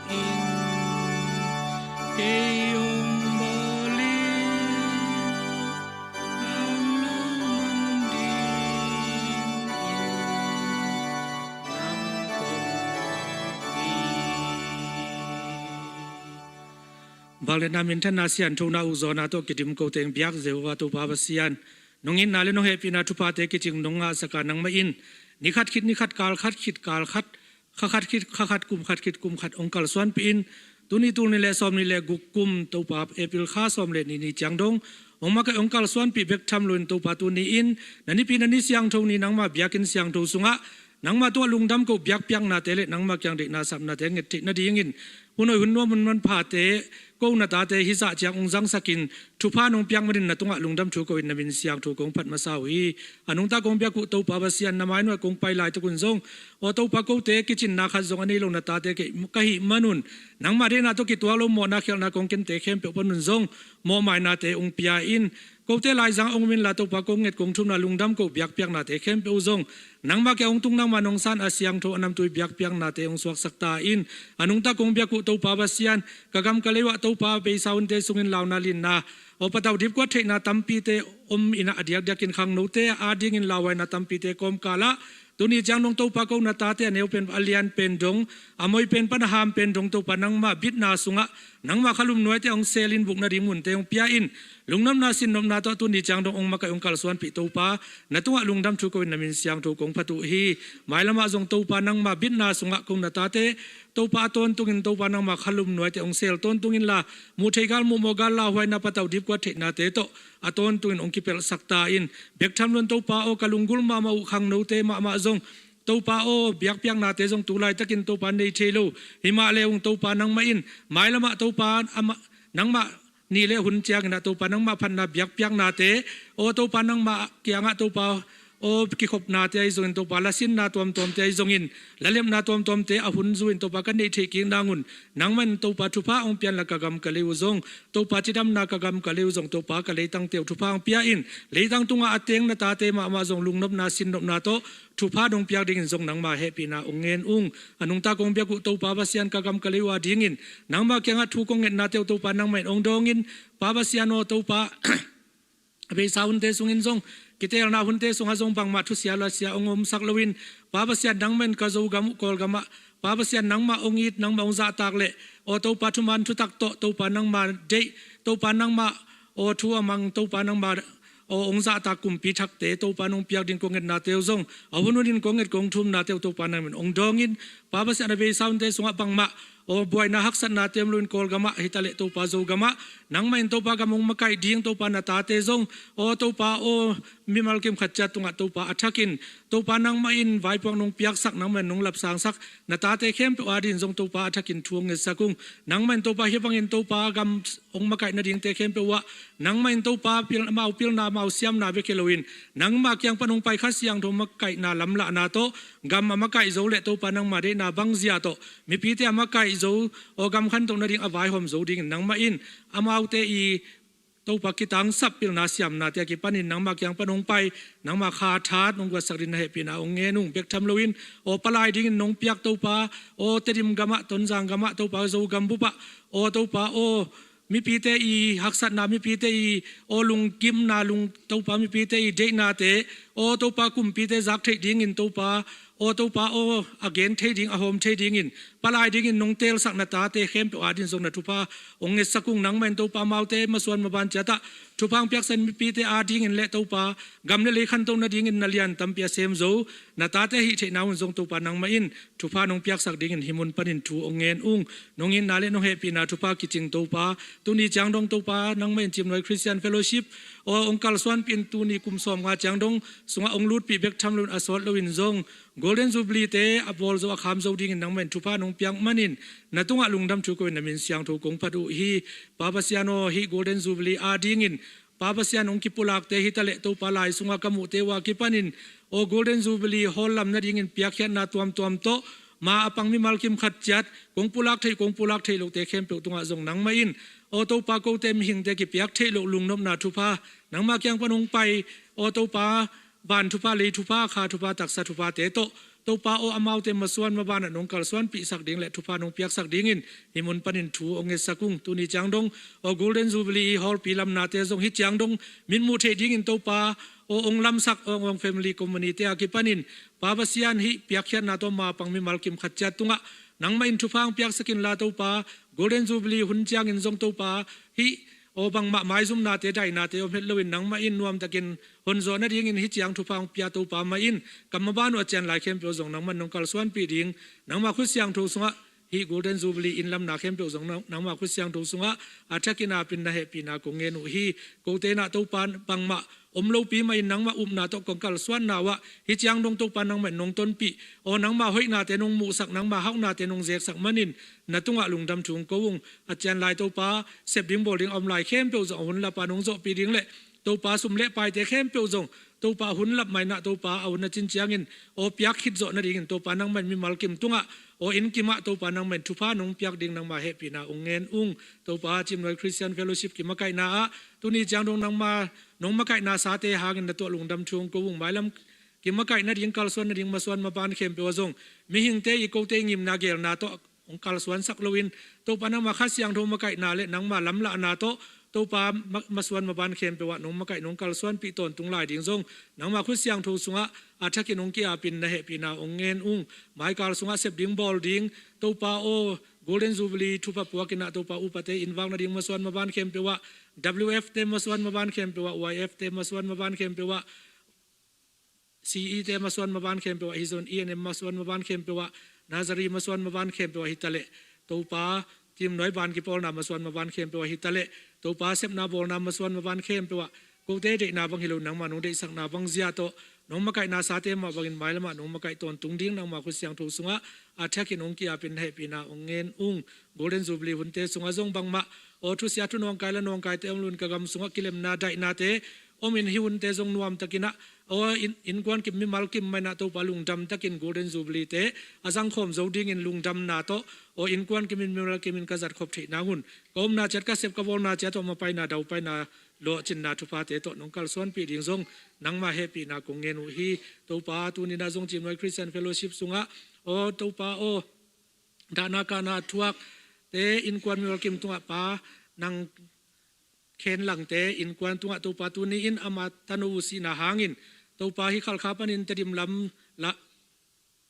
kei hong bawl hi, nang lungmang dingin nang kong lak hi. Vangliatna, minthanna, sianthona, ukzawhna tawh kidim ko teng biak Jehovah Topa Pasian, nong itna le nong hehpihna thuphate kicing nong ngahsak a, nangmah in ni khat khit ni khat, kal khat khit kal khat, kha khat khit kha khat, kum khat khit kum khat hong kalsuanpih in, tuni tul nih le sawmnih le guk kum, Topa, April kha sawm le nih ni ciang dong hong makaih, hong kalsuanpih bek tham loin, Topa, tuni in na nipi na ni siangtho ni, nangmah biakinn siangtho sungah nangmah tungah lungdam ko biakpiaknate le nangmah kiang deihna sapnate nget theih nadingin, hun hoih hun nuam hun manphate ko na tate hih zah ciang hong zangsakin, thupha nong piak manin na tungah lungdam thu ko-in na min siangtho kong phat masa uh hi. A nungta kong biak uh Topa Pasian, na mai nuai kong pai laitak un zong, aw Topa, kote kicinna khat zong a nei lo na tate ka hih manun, nangmah deihna tawh kituak lo mawhna khialhna kong kente khempeuh panun zong mawhmainate hong pia in. Kote laizang hong um inla Topa, kong nget kong thumna, lungdam ko biakpiaknate khempeuh zong nangmah kiang hong tung, nangmah nong san a siangtho a namtui biakpiaknate hong suaksak ta in. A nungta kong biak uh Topa Pasian, ka gam ka lei uah Topa, beisa hunte sungin launa linna, aw patau dipkuat theihna tampite om in ah, a diakdiakin khangnote adingin lauhuaina tampite kawmkalah Tuni ciang dong Topa, ko na tate a neu pen, a lian pen dong, a moi pen pan a ham pen dong Topa, nangmah bitna sungah nangmah khalum nuaite hong selin buk nading munte hong pia in, lungnopna sinnopna tawh tuni ciang dong hong makaih hong kalsuanpih Topa, na tungah lungdam thu ko in, na min siangtho kong phat uh hi. Mailamah zong Topa, nangmah bitna sungah ko na tate Topa a tawntungin Topa, nangmah khalum nuaite hong sel tawntung inla, muh theih gal, muh mawh gal, lauhuaina, patau dipkuat theihnate tawh a tawntungin hong kipelhsak ta in. Bek tham lo in Topa aw, ka lunggulh mahmah uh khangnote mahmah zong Topa aw, biakpiaknate zong tu laitakin Topa nei thei lo. Himah le ung Topa, nangmah in mailamah Topa amah, nangmah ni le hun ciangin ah Topa, nangmah phatna biakpiaknate aw Topa, nangmah kiangah Topa aw kikhopnate ahi zongin Topa, lasinna tuamtuamte ahi zongin, lalemna tuamtuamte a hun zu in Topa ka neih theih kik nangun, nangmah in Topa thupha hong pia inla, ka gam ka lei uh zong Topa cidamna, ka gam ka lei uh zong Topa ka leitangte uh thupha hong pia in, leitang tungah a teng na tate mahmah zong lungnopna sinnopna tawh thupha dong piak dingin zong nangmah hehpihna hong ngen ung. A nungta kong biak uh Topa Pasian, ka gam ka lei uh a dingin nangmah kiangah thu kong ngetnate uh Topa, nangmah in hong dawng in. Pa Pasian aw Topa, a beisa hunte sungin zong, kiteelna hunte sungah zong bangmah thusia lasia hong omsak loin, Pa Pasian, nangmah in ka Zogam uh Kawlgamah, Pa Pasian, nangmah hong it, nangmah hong zahtak leh aw Topa thuman thutak tawh Topa nangmah deih, Topa nangmah aw thu a mang, Topa nangmah aw hong zahtak kumpi thakte Topa nong piak ding kong ngetnate uh zong, a hun hunin kong nget kong thumnate uh Topa, nangmah in hong dawng in. Pa Pasian, a beisa hunte sungah bangmah aw buaina haksatnate om loin, Kawlgamah hi taleh Topa Zogamah nangmah in Topa gam hong makaih ding Topa na tate zong aw Topa aw mimal kim khat ciat tungah Topa a thakin Topa nangmah in vaipuak nong piaksak, nangmah in nong lapsangsak na tate khempeuh adingin zong Topa a thakin thu hong ngetsak ung. Nangmah in Topa hih bangin Topa gam hong makaih nadingte khempeuh uh ah nangmah in Topa pil, amau pilna, amau siamna bek hi loin, nangmah kiang pan hong pai Kha Siangtho makaihna lamlahna tawh gam a makaih zo leh Topa nangmah deihna bangzia tawh mipite a makaih zo aw gam khantoh nading a vaihawm zo dingin nangmah in amaute i Topa kitangsap pilna siamnate a kipanin nangmah kiang pan hong pai, nangmah kha that nong guatsak dingin na hehpihna hong ngen ung. Bek tham loin aw palai dingin nong piak Topa aw Tedim gamah, Tonzang gamah, Topa Zogam bupah aw Topa aw mipite i haksatna, mipite i aw lunggimna, lung Topa mipite i deihnate aw Topa kumpite zak theih dingin Topa aw Topa aw a gen thei ding, a hawm thei dingin palai dingin nong teelsak na tate khempeuh adingin zong na thupha hong ngetsak ung. Nangmah in Topa amaute masuan maban ciatah thupha hong piaksa mipite adingin le Topa gam le lei khantoh nadingin na lian tampi a sem zo na tate hih theihna un zong Topa nangmah in thupha nong piaksak dingin hih mun panin thu hong ngen ung. Nong itna le nong hehpihna thupha kicing Topa, tuni ciang dong Topa nangmah in Cimnuai Christian Fellowship aw hong kalsuanpih in, tuni kum sawmnga ciang dong sungah hong lutpih bek tham loin a sawt loin zong Golden Jubilee te a bawl zo, a kham zo dingin nangmah in thupha nong piak manin na tungah lungdam thu ko in, na min siangtho kong phat uh hi. Pa Pasian aw, hih Golden Jubilee adingin Pa Pasian hong kipulakte hi taleh Topa lai sungah ka muhte uh a kipanin aw Golden Jubilee hall lam nadingin piakkhiatna tuamtuam tawh ma a pang mimal kim khat ciat kong pulak theih, kong pulak theih lohte khempeuh tungah zong nangmah in aw Topa kote mihingte kipiak theih loh lungnopna thupha, nangmah kiang pan hong pai aw Topa van thupha, lei thupha, kha thupha, taksa thuphate tawh Topa aw amaute masuan mabanah nong kalsuanpihsak ding le thupha nong piaksak dingin hih mun panin thu hong ngetsak ung. Tuni ciang dong aw Golden Jubilee i hallpi lamnate zong hih ciang dong mitmuh theih dingin Topa aw hong lamsak aw hong family company te a kipanin Pa Pasian hih piakkhiatna tawh ma pang mimal kim khat ciat tungah nangmah in thupha hong piaksak inla Topa Golden Jubilee hun ciangin zong Topa hih aw bangmah maizumnate, dainate om het loin nangmah in nuamtakin honzawh nadingin hih ciang thupha hong pia Topa mah in kam maban uh a cian lai khempeuh zong nangmah in nong kalsuanpih ding, nangmah khut siangtho sungah hih Golden Jubilee inn lamna khempeuh zong nang, nangmah khut siangtho sungah a thakin a pin na hehpihna kong ngen uh hi. Kote nah Topa bangmah om lopi mah in nangmah upna tawh kong kalsuanna uh ah hih ciang dong Topa nangmah in nong tonpih aw nangmah hoihnate nong muhsak, nangmah hauhnate nong zeksak manin na tungah lungdam thu hong ko ung. A cian lai Topa sep ding bawl ding a om lai khempeuh zong a hun lapa nong zawhpih ding le Topa sum le paite khempeuh zong Topa a hun lap mainah Topa a hun a cin ciangin aw piak khit zawh nadingin Topa nangmah in mimal kim tungah aw inn kimah Topa nangmah in thupha nong piak ding nangmah hehpihna hong ngen ung. Topa Cimnuai Christian Fellowship kimakaihna ah tuni ciang dong nangmah nong makaihna sate hangin na tuah lungdam thu hong ko ung. Mailam kimakaih nading, kalsuan nading masuan maban khempeuh ah zong mihingte i kote i ngimna gelna tawh hong kalsuansak loin Topa nangmah Kha Siangtho makaihna le nangmah lamlahna tawh Topa ma-, masuan maban khempeuh ah nong makaih nong kalsuanpih tawntung lai ding zong nangma khut siangtho sungah a thakin hong ki-apin na hehpihna hong ngen ung. Maikal sungah sep ding bawl ding Topa aw, Golden Jubilee thupha puakin ah Topa upate inn vak nading masuan maban khempeuh ah, W F te masuan maban khempeuh ah, Y F te masuan maban khempeuh ah, C E te masuan maban khempeuh ah, hi zong E N M masuan maban khempeuh ah, nursery masuan maban khempeuh ah hi taleh, Topa team nuai ban kipawlna masuan maban khempeuh ah hi taleh, Topa sepna bawlna masuan maban khempeuh ah, kote deihna bang hi lo nangma nong deihsakna bang zia tawh nong makaihna sate mah bangin mailamah nong makaih tawntung ding nangma khut siangtho sungah a thakin hong ki-apin na hehpihna hong ngen ung. Golden Jubilee hunte sungah zong bangmah aw, thusia thu nawngkai la nawngkaite om loin ka gam sungah kilemna daihnate omin hih hunte zong nuamtakin ah aw, inn, innkuan kim mimal kim mah in ah Topa lungdam takin Golden Jubilee te a zangkhawm zo dingin lungdamna tawh aw, innkuan kimin mimal kimin ka zatkhop theih nang un, ka omna ciat ka sep ka bawlna ciat tawh mapaina daupaina lawhcinna thuphate tawh nong kalsuanpih ding zong nangma hehpihna kong ngen uh hi. Topa tuni-in ah zong Cimnuai Christian Fellowship sungah aw Topa aw, dahna kahna thuakte innkuan mimal kim tungah Pa nang khen langte innkuan tungah Topa tuni-in ama tanu uh sihna hangin Topa hih Khalkha panin Tedim lam la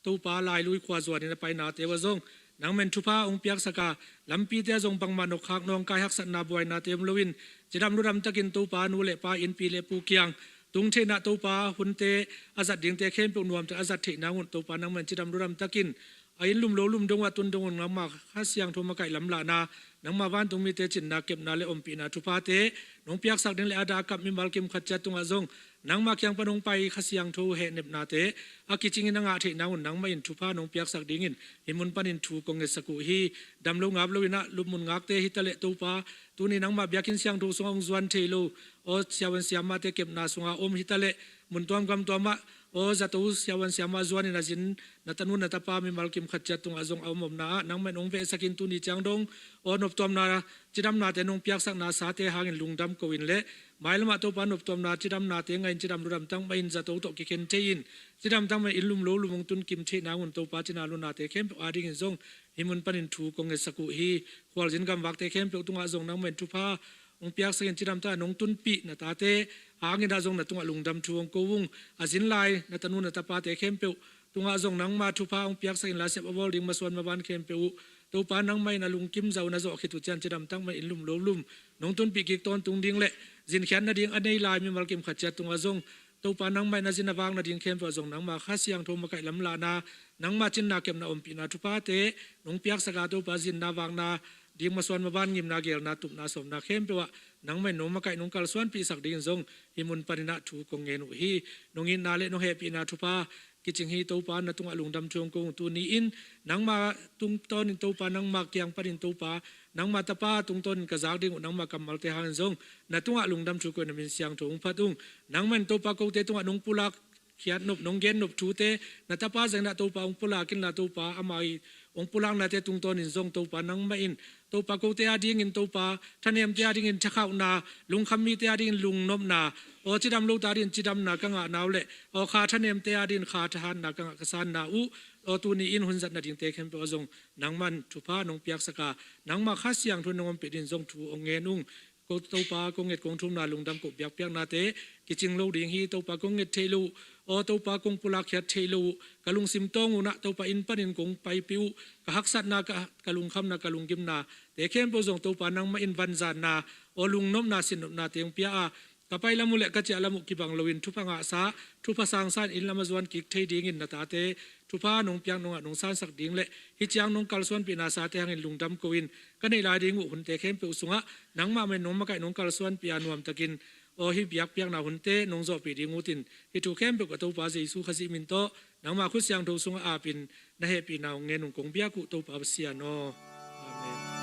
Topa Lailui khua zuanin a painate uh ah zong nangman thupha hong piaksak a, lampite ah zong bangmah nokkhak nawngkai haksatna buainate om loin cidam ludam takin Topa nu le pa innpi le pu kiang tung theihna Topa hunte a zat dingte khempeuh nuamtak a zat theih nang un Topa nangman cidam ludam takin a inn lum lo lum dong uh ah tun dong un nangma Kha Siangtho makaih lamlahna, nangma vantungmite cinna kepna le ompihna thuphate nong piaksak ding le a dah a kap mimal kim khat ciat tungah zong nangma kiang pan hong pai Kha Siangtho hehnepnate a kicingin a ngah theih nang un nangmah in thupha nong piaksak dingin hih mun panin thu kong ngetsak uh hi. Dam lo ngap loin ah lupmun ngakte hi taleh Topa tuni nangma biakinn siangtho sungah hong zuan thei lo aw siavuan siamahte kepna sungah om hi taleh mun tuam gam tuamah aw zato siavuan siamah zuanin a zin na tanu na tapa mimal kim khat ciat tungah zong a om omna ah nangman hong vehsakin tuni ciang dong aw noptuamna cidamnate nong piaksakna sate hangin lungdam ko in le mailamah Topa noptuamna cidamnate ngah in cidam ludam tangmah in zato tawh kikhen thei in cidam tangmah in inn lum lo lum hong tun kim theih nang un Topa cina lunate khempeuh adingin zong hih mun panin thu kong ngetsak uh hi. Khualzin gamvakte khempeuh tungah zong nangman thupha hong piaksakin cidam tangah nong tunpih na tate hangin ah zong na tungah lungdam thu hong ko ung. A zin lai na tanu na tapate khempeuh tungah zong nangma thupha hong piaksakin la sep a bawl ding masuan maban khempeuh uh Topa nangmah in a lungkim zau na zawh khit uh ciang cidam tangmah in inn lum lo lum nong tunpih kik tawntung ding le zinkhiat nading a nei lai mimal kim khat ciat tungah zong Topa nangmah in a zin a vak nading khempeuh ah zong nangma Kha Siangtho makaih lamlahna, nangma cinna kepna ompihna thuphate nong piaksak a Topa zinna vakna ding masuan maban ngimna gelna tupna sawmna khempeuh ah nangmah in nong makaih nong kalsuanpihsak dingin zong hih mun panin ah thu kong ngen uh hi. Nong itna le nong hehpihna thupha kicing hi Topa na tungah lungdam thu hong ko ung. Tuni-in nangma tungtawnin Topa nangma kiang panin Topa nangma tapa tungtawnin ka zak ding uh nangma kammalte hangin zong na tungah lungdam thu ko in na min siangtho hong phat ung. Nangman Topa kote tungah nong pulak khiat nop nong gen nop thute na tapa zangin ah Topa hong pulak inla Topa ama i hong pulaknate tungtawnin zong Topa nangmah in Topa kote adingin Topa thanemte adingin thakhauhna, lungkham mite adingin lungnopna, aw cidam lote adingin cidamna ka ngahna uh le aw kha thanemte adingin kha thahatna ka ngah ka sanna uh aw tuni-in hun zat nadingte khempeuh ah zong nangman thupha nong piaksak a nangma Kha Siangtho nong ompih dingin zong thu hong ngen ung. Ko Topa kong nget kong thumna lungdam ko biakpiaknate kicing lo ding hi. Topa kong nget theih lo uh aw Topa kong pulak khiat theih lo uh ka lungsim tawng un ah Topa inn panin kong paipih uh ka haksatna ka, ka lungkhamna ka lunggimna te khempeuh zong Topa nangmah in vanzanna aw lungnopna sinnopnate hong pia a ka pai lam uh le ka ciah lam uh kibang loin thupha ngahsa thupha sangsa in inn lam a zuan kik thei dingin na tate thupha nong piak nong ngah nong sansak ding le hih ciang nong kalsuanpihna sate hangin lungdam ko in ka neih lai ding uh hunte khempeuh sungah nangmah men nong makaih nong kalsuanpih a nuamtakin aw hih biakpiakna hunte nong zawhpih ding utin hih thu khempeuh ka Topa Jesu Khazih min tawh nangma khut siangtho sungah apin na hehpihna hong ngen ung kong biak uh Topa Pasian aw. Amen.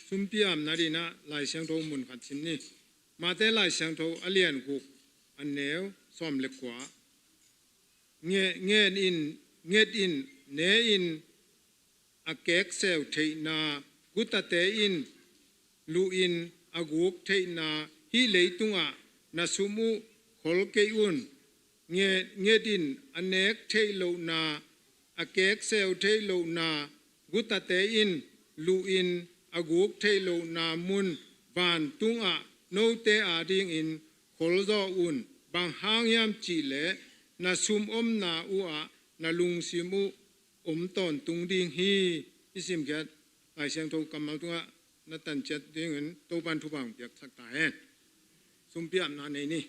Sumpi apna dingin ah Lai Siangtho mun khat sim ni. Mate Lai Siangtho a lian guk, a neu sawm le kua. Nge-, nget in, nget in, ne in, a kekseu theihna, gutate in luh in a guk theihna, hih leitungah na sum uh khol kei un. Nget, nget in, a nek theih lohna, a kekseu theih lohna, gutate in luh in a guk theih lohna mun vantungah note adingin kholzaw un. Bang hang hiam cihleh na sum omna uhah na lungsim uh om tawntung ding hi. I simkhiat Lai Siangtho kammal tungah na tanciat dingin Topan thupha hong piaksak ta hen. Sumpi apna nei ni.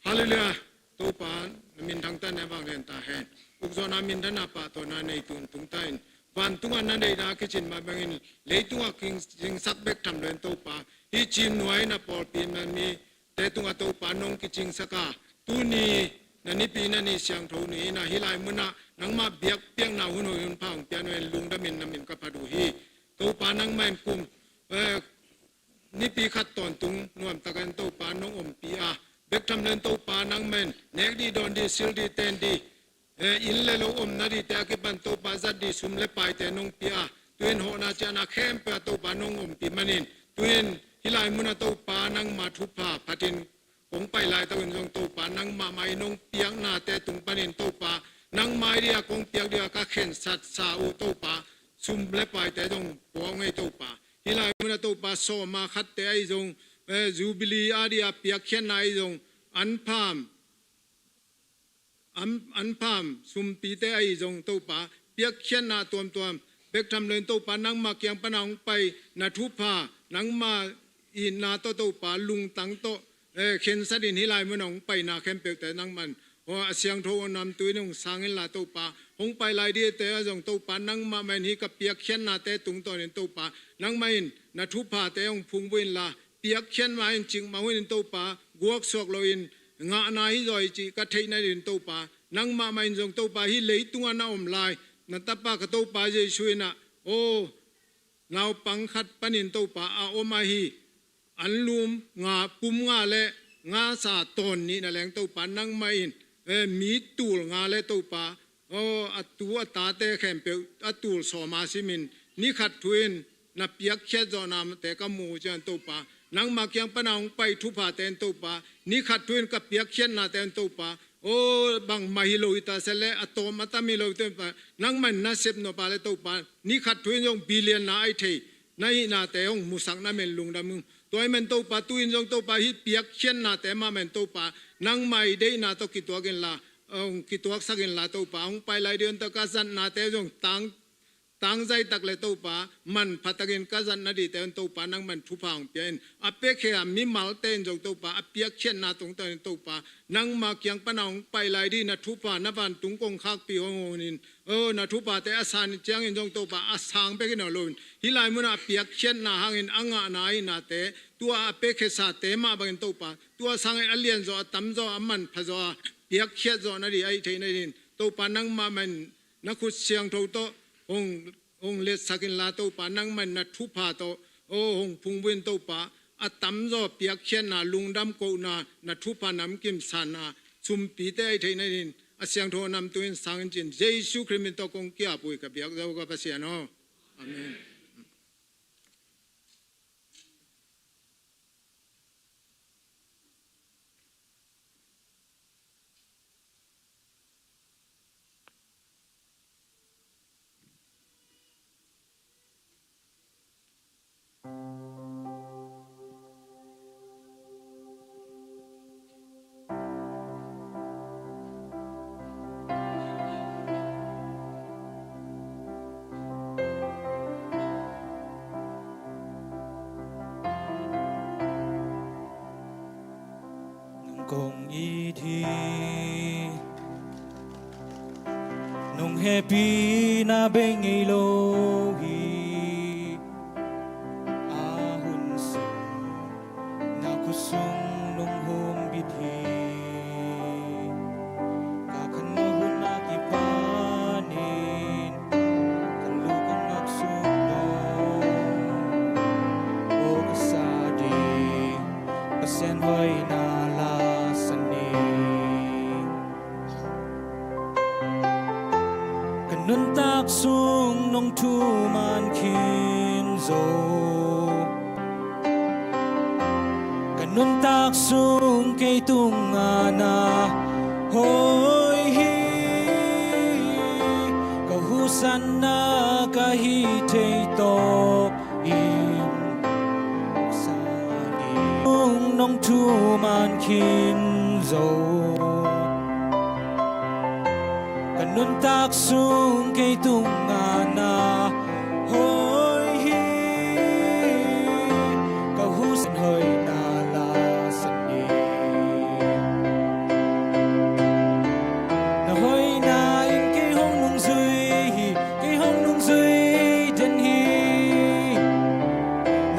Halleluiah. Topa, na minthang ta, na vanglian ta hen. Ukzawhna, minthanna, pahtawina nei tawntung ta in. Vantungah na deihna kicin mah bangin leitungah kicingsak bek tham loin Topa, hih Chin nuai na pawlpi na mite tungah Topa nong kicingsak a, tuni na Nipi na ni siangtho ni in ah hih lai munah nangmah biakpiakna hun hoih hun pha hong pia nuai in lungdamin na min ka phat uh hi. Topa, nangmah in kum, eh, Nipi khat tawntung nuamtakin Topa nong ompih a, bek tham loin Topa nangmah in nek dih, dawn dih, sil dih, ten dih, eh, inn le lo omna dihte a kipan Topa zat dih sum le paite nong pia a, tu-in hawhna ciahna khempeuh ah Topa nong ompih manin, tu-in hih lai munah Topa nangma thupha phatin kong pai laitakin zong Topa nangmah mah i nong piaknate tung panin Topa nangmah i dih a kong piak dih a ka khensatsa uh Topa sum le paite zong puak ngei Topa. Hih lai munah Topa sawma khatte ahi zong, eh, Jubilee a dih a piakkhiatna ahi zong, anpham, an, anpham sumpite ahi zong Topa piakkhiatna tuamtuam bek tham loin Topa nangmah kiang pana hong pai na thupha, nangmah itna tawh Topa lungtang tawh, eh, khensatin hih lai munah hong paina khempeuhte nangmah in, aw, a siangtho a namtui in hong sang inla Topa, hong pai lai dihte ah zong Topa nangmah mah in hih ka piakkhiatnate tungtawnin Topa nangmah in na thuphate hong phungvuh inla, piakkhiat mah in cik mah hunin Topa guaksuak loin ngahna hi zaw hi cih ka theihna dingin Topa nangmah mah in zong Topa hih leitungah na om lai na tapa ka Topa Jesu in ah, aw, naupang khat panin Topa a om ahi, anlum nga, pum nga le ngasa tawn nih na leng Topa nangmah in, eh, mi tul nga le Topa, aw, a tu a tate khempeuh a tul sawma simin ni khat thu in na piakkhiat zawhnate ka mu uh ciang Topa nangmah kiang pana hong pai thuphate in Topa ni khat thu in ka piakkhiatnate in Topa, aw, bangmah hi lo hi ta se le a tawm a tam hi lo hi Topa, nangmah in na sep nop a le Topa ni khat thu in zong billion na ahi thei na hihnate hong musak na men lungdam ung. Tua ahih man Topa tu-in zong Topa hih piakkhiatnate mahmah in Topa nangmah i deihna tawh kituak inla, hong kituaksak inla Topa hong pai lai dih un ta ka zatnate zong tang tangzai tak le Topa manpha takin ka zatna dihte un Topa nangmah in thupha hong pia in, a piakkhe a mimalte in zong Topa a piakkhiatna tungtawn in Topa nangmah kiang pana hong pai lai dih na thupha na vantung kongkhakpi hong hong in, aw, na thuphate a san ciangin zong Topa a sang bekin aw lo in hih lai munah a piakkhiatna hangin a ngahna ahihnate tua a piakkhesate mah bangin Topa tua sangin a lianzaw a tamzaw a manphazaw a piakkhiatzaw na dih ahi theihna dingin Topa nangmah mah in na khut siangtho tawh hong, hong letsak inla Topa nangmah in na thupha tawh, aw, hong phungvuh in Topa a tamzaw piakkhiatna, lungdam kohna, na thupha namkim sanna sumpite ahi theihna dingin a siangtho namtui in sang in cin Jesu Khrih min tawh kong ki-ap uh hi ka biak zo ka Pasian aw. Amen. Nang kong it hi, nong hehpihna bei ngei lo hi. A hun sung na khut sung nong humbit hi. Ka khanna hun a kipanin ka lu ka ngak sung dong Nuntak sung nong thuman khin zo. Ka nuntak sung kei tungah na hoi hi. Ka husanna ka hih thei tawk in, sung nong thuman khin zo. Ka nuntak sung kei tungah na hoi hi. Ka husan hoihna la sa ni. Na hoihna in kei hong nungzui hi, kei hong nungzui den hi.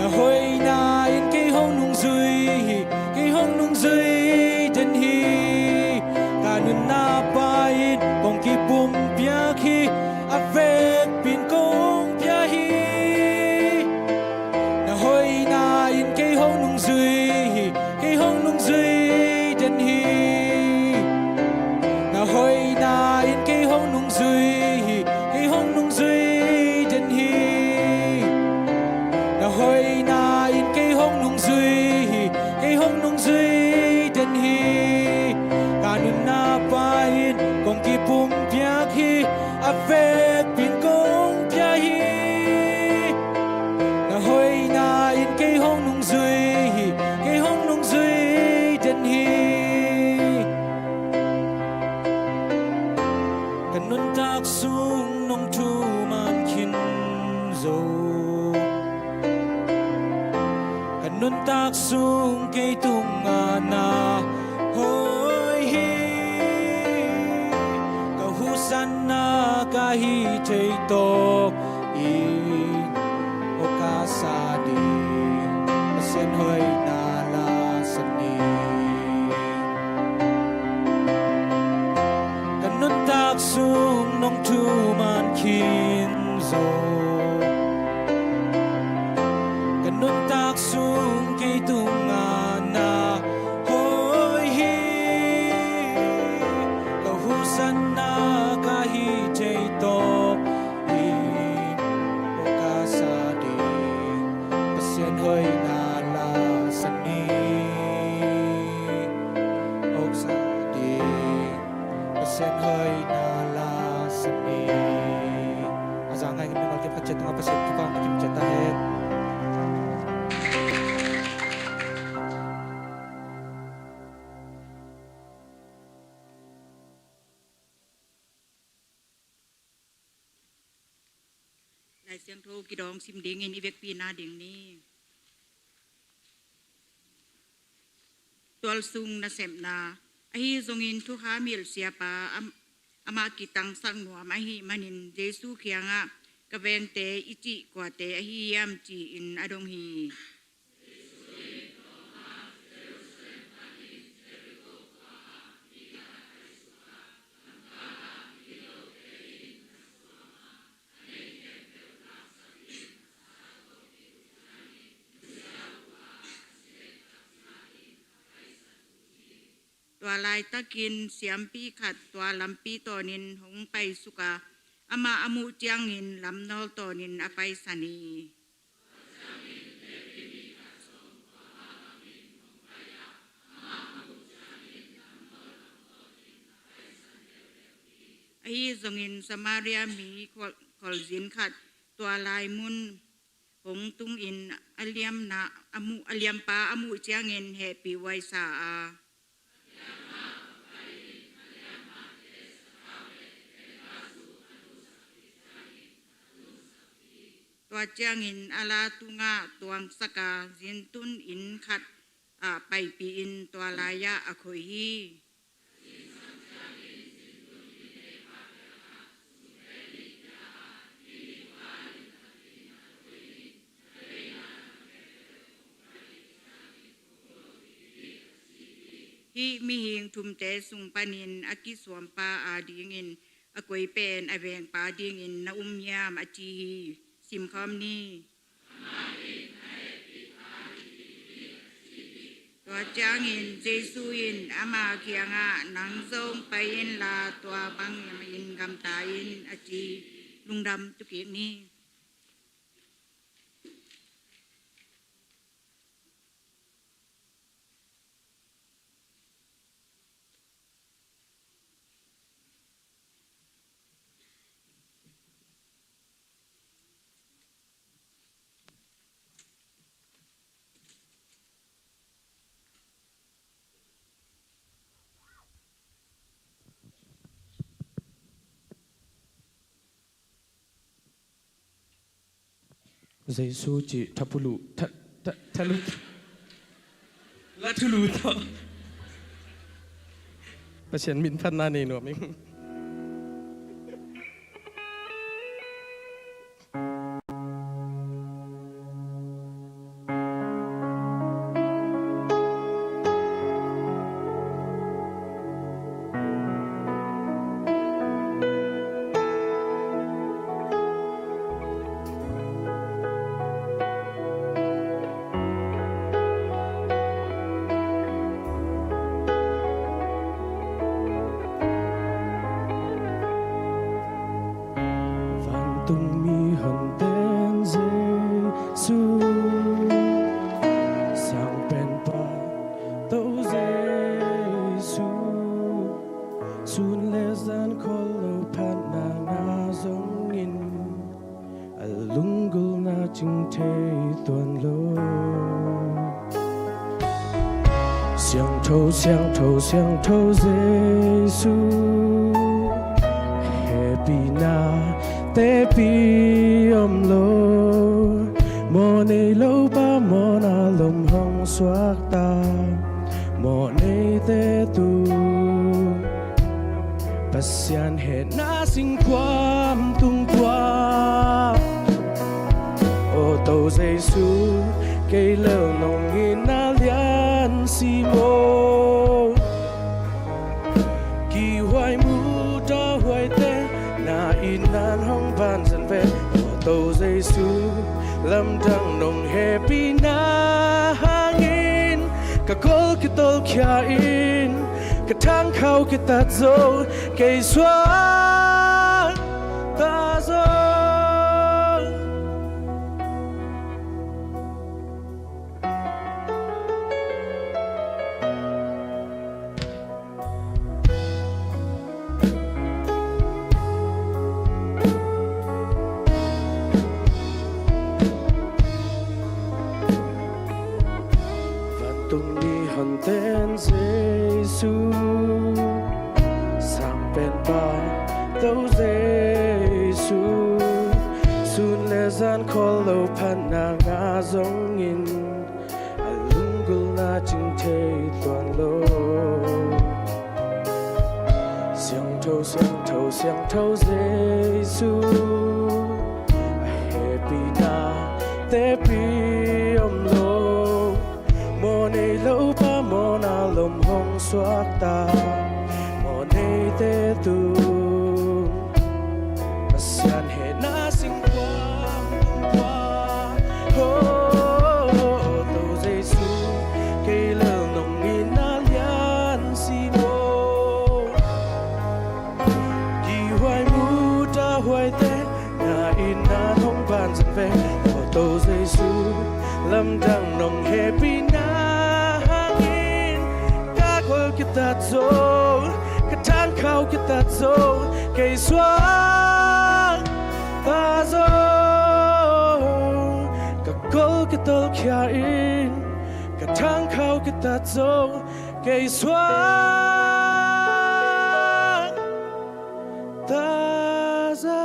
Na hoihna in kei hong nungzui hi, kei hong nungzui den hi. Ka nunna pa in kong kipumpiak hi, a vekpi in kong pia hi. Na hoihna in kei hong nungzui hi, kei hong nungzui den hi. Na hoihna in kei hong nungzui hi, kei hong nungzui den hi. Na hoihna in kei hong nungzui hi, kei hong nungzui den hi. Ka nunna pa in kong kipumpiak hi, a vekpi in kong pia hi. Na hoihna in kei hong nungzui hi, kei hong nungzui den hi. Ka nuntak sung nong thuman khin zo. Ka nuntak sung kei tungah na hoi hi. Ka husanna ka hih thei tawk in, o ka sa ding Pasian hoihna la sa ni. Ka nuntak sung nong thuman khin zo. Ka nuntak sung kei tungah na hoi hi. Ka husanna ka hih thei tawk in, o ka sa ding Pasian hoihna la sa ni. O ka sa ding Pasian hoihna la sa ni. A za ngai mimal kim khat ciat tungah Pasian thupha na kim ciat ta hen. Lai Siangtho kidong sim dingin i vekpi na ding ni. Tualsung nasepna. Ahi zongin thukham hilh siapa am-, amah kitangsak nuam ahih manin Jesu kiangah, "Ka vengte i cih kuate ahi hiam?" ci-in a dong hi. Tua laitakin siampi khat tua lampi tawnin hong paisuk a, amah a muh ciangin lamnawl tawnin a paisan hi. Ahi zongin Samaria mi khol-, kholzin khat tua lai mun hong tungin a liamna, a muh, a liampa a muh ciangin hehpih huai sa a. Tua ciangin a la tungah tuangsak a, zintun inn khat ah paipihin tua lai-ah a khoih hi. Hih mihing thumte sung panin a kisuampa adingin a koi pen a vengpa dingin na um hiam, a ci hi. Simkhawm ni. Tua ciangin Jesu in ama kiangah, "Nang zong pai inla, tua bangin gamta in," a ci. Lungdam tu kik ni. Jesu cih thapulu, tha, tha, thalu, la thulu tawh Pasian min phatna nei nuam ing. Vantung mihonten Jesu, Sangpenpa To Jesu, sun le zan khol lo phatna ngah zongin, a lunggulhna cing thei tuan lo. Siangtho, siangtho, siangtho Jesu, hehpihna tepi om lo. Mawh nei lopa mawhna lom hong suakta, mawh neite tung Pasian hehna singkhuam tung tua. Aw To Jesu, kei lel nong itna lian si maw. Kihhuai mu ta huaite, na itna hong banzan ve. Aw To Jesu, lamdang nong hehpihna hangin ka gol kitolkhia in, ka thangkhau kitat zo, kei suakta zo. Vantung mihonten Jesu, Sangpenpa To Jesu, sun le zan khol lo phatna ngah zongin, a lunggulhna cing thei tuan lo. Siangtho, siangtho, siangtho Jesu, a hehpihna tepi om lo. Mawh nei lopa mawhna lom hong suakta, mawh neite tung Pasian hehna singkhuam tung tua. Aw To Jesu, kei lel nong itna lian si maw. Kihhuai mu ta huaite, na itna hong banzan ve. Aw To Jesu, lamdang nong hehpihna hangin, ka gol kitat zo, ka thangkhau kitat zo, kei suakta zo. Ka gol kitolkhia in, ka thangkhau kitat zo, kei suakta zo.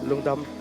Lungdam.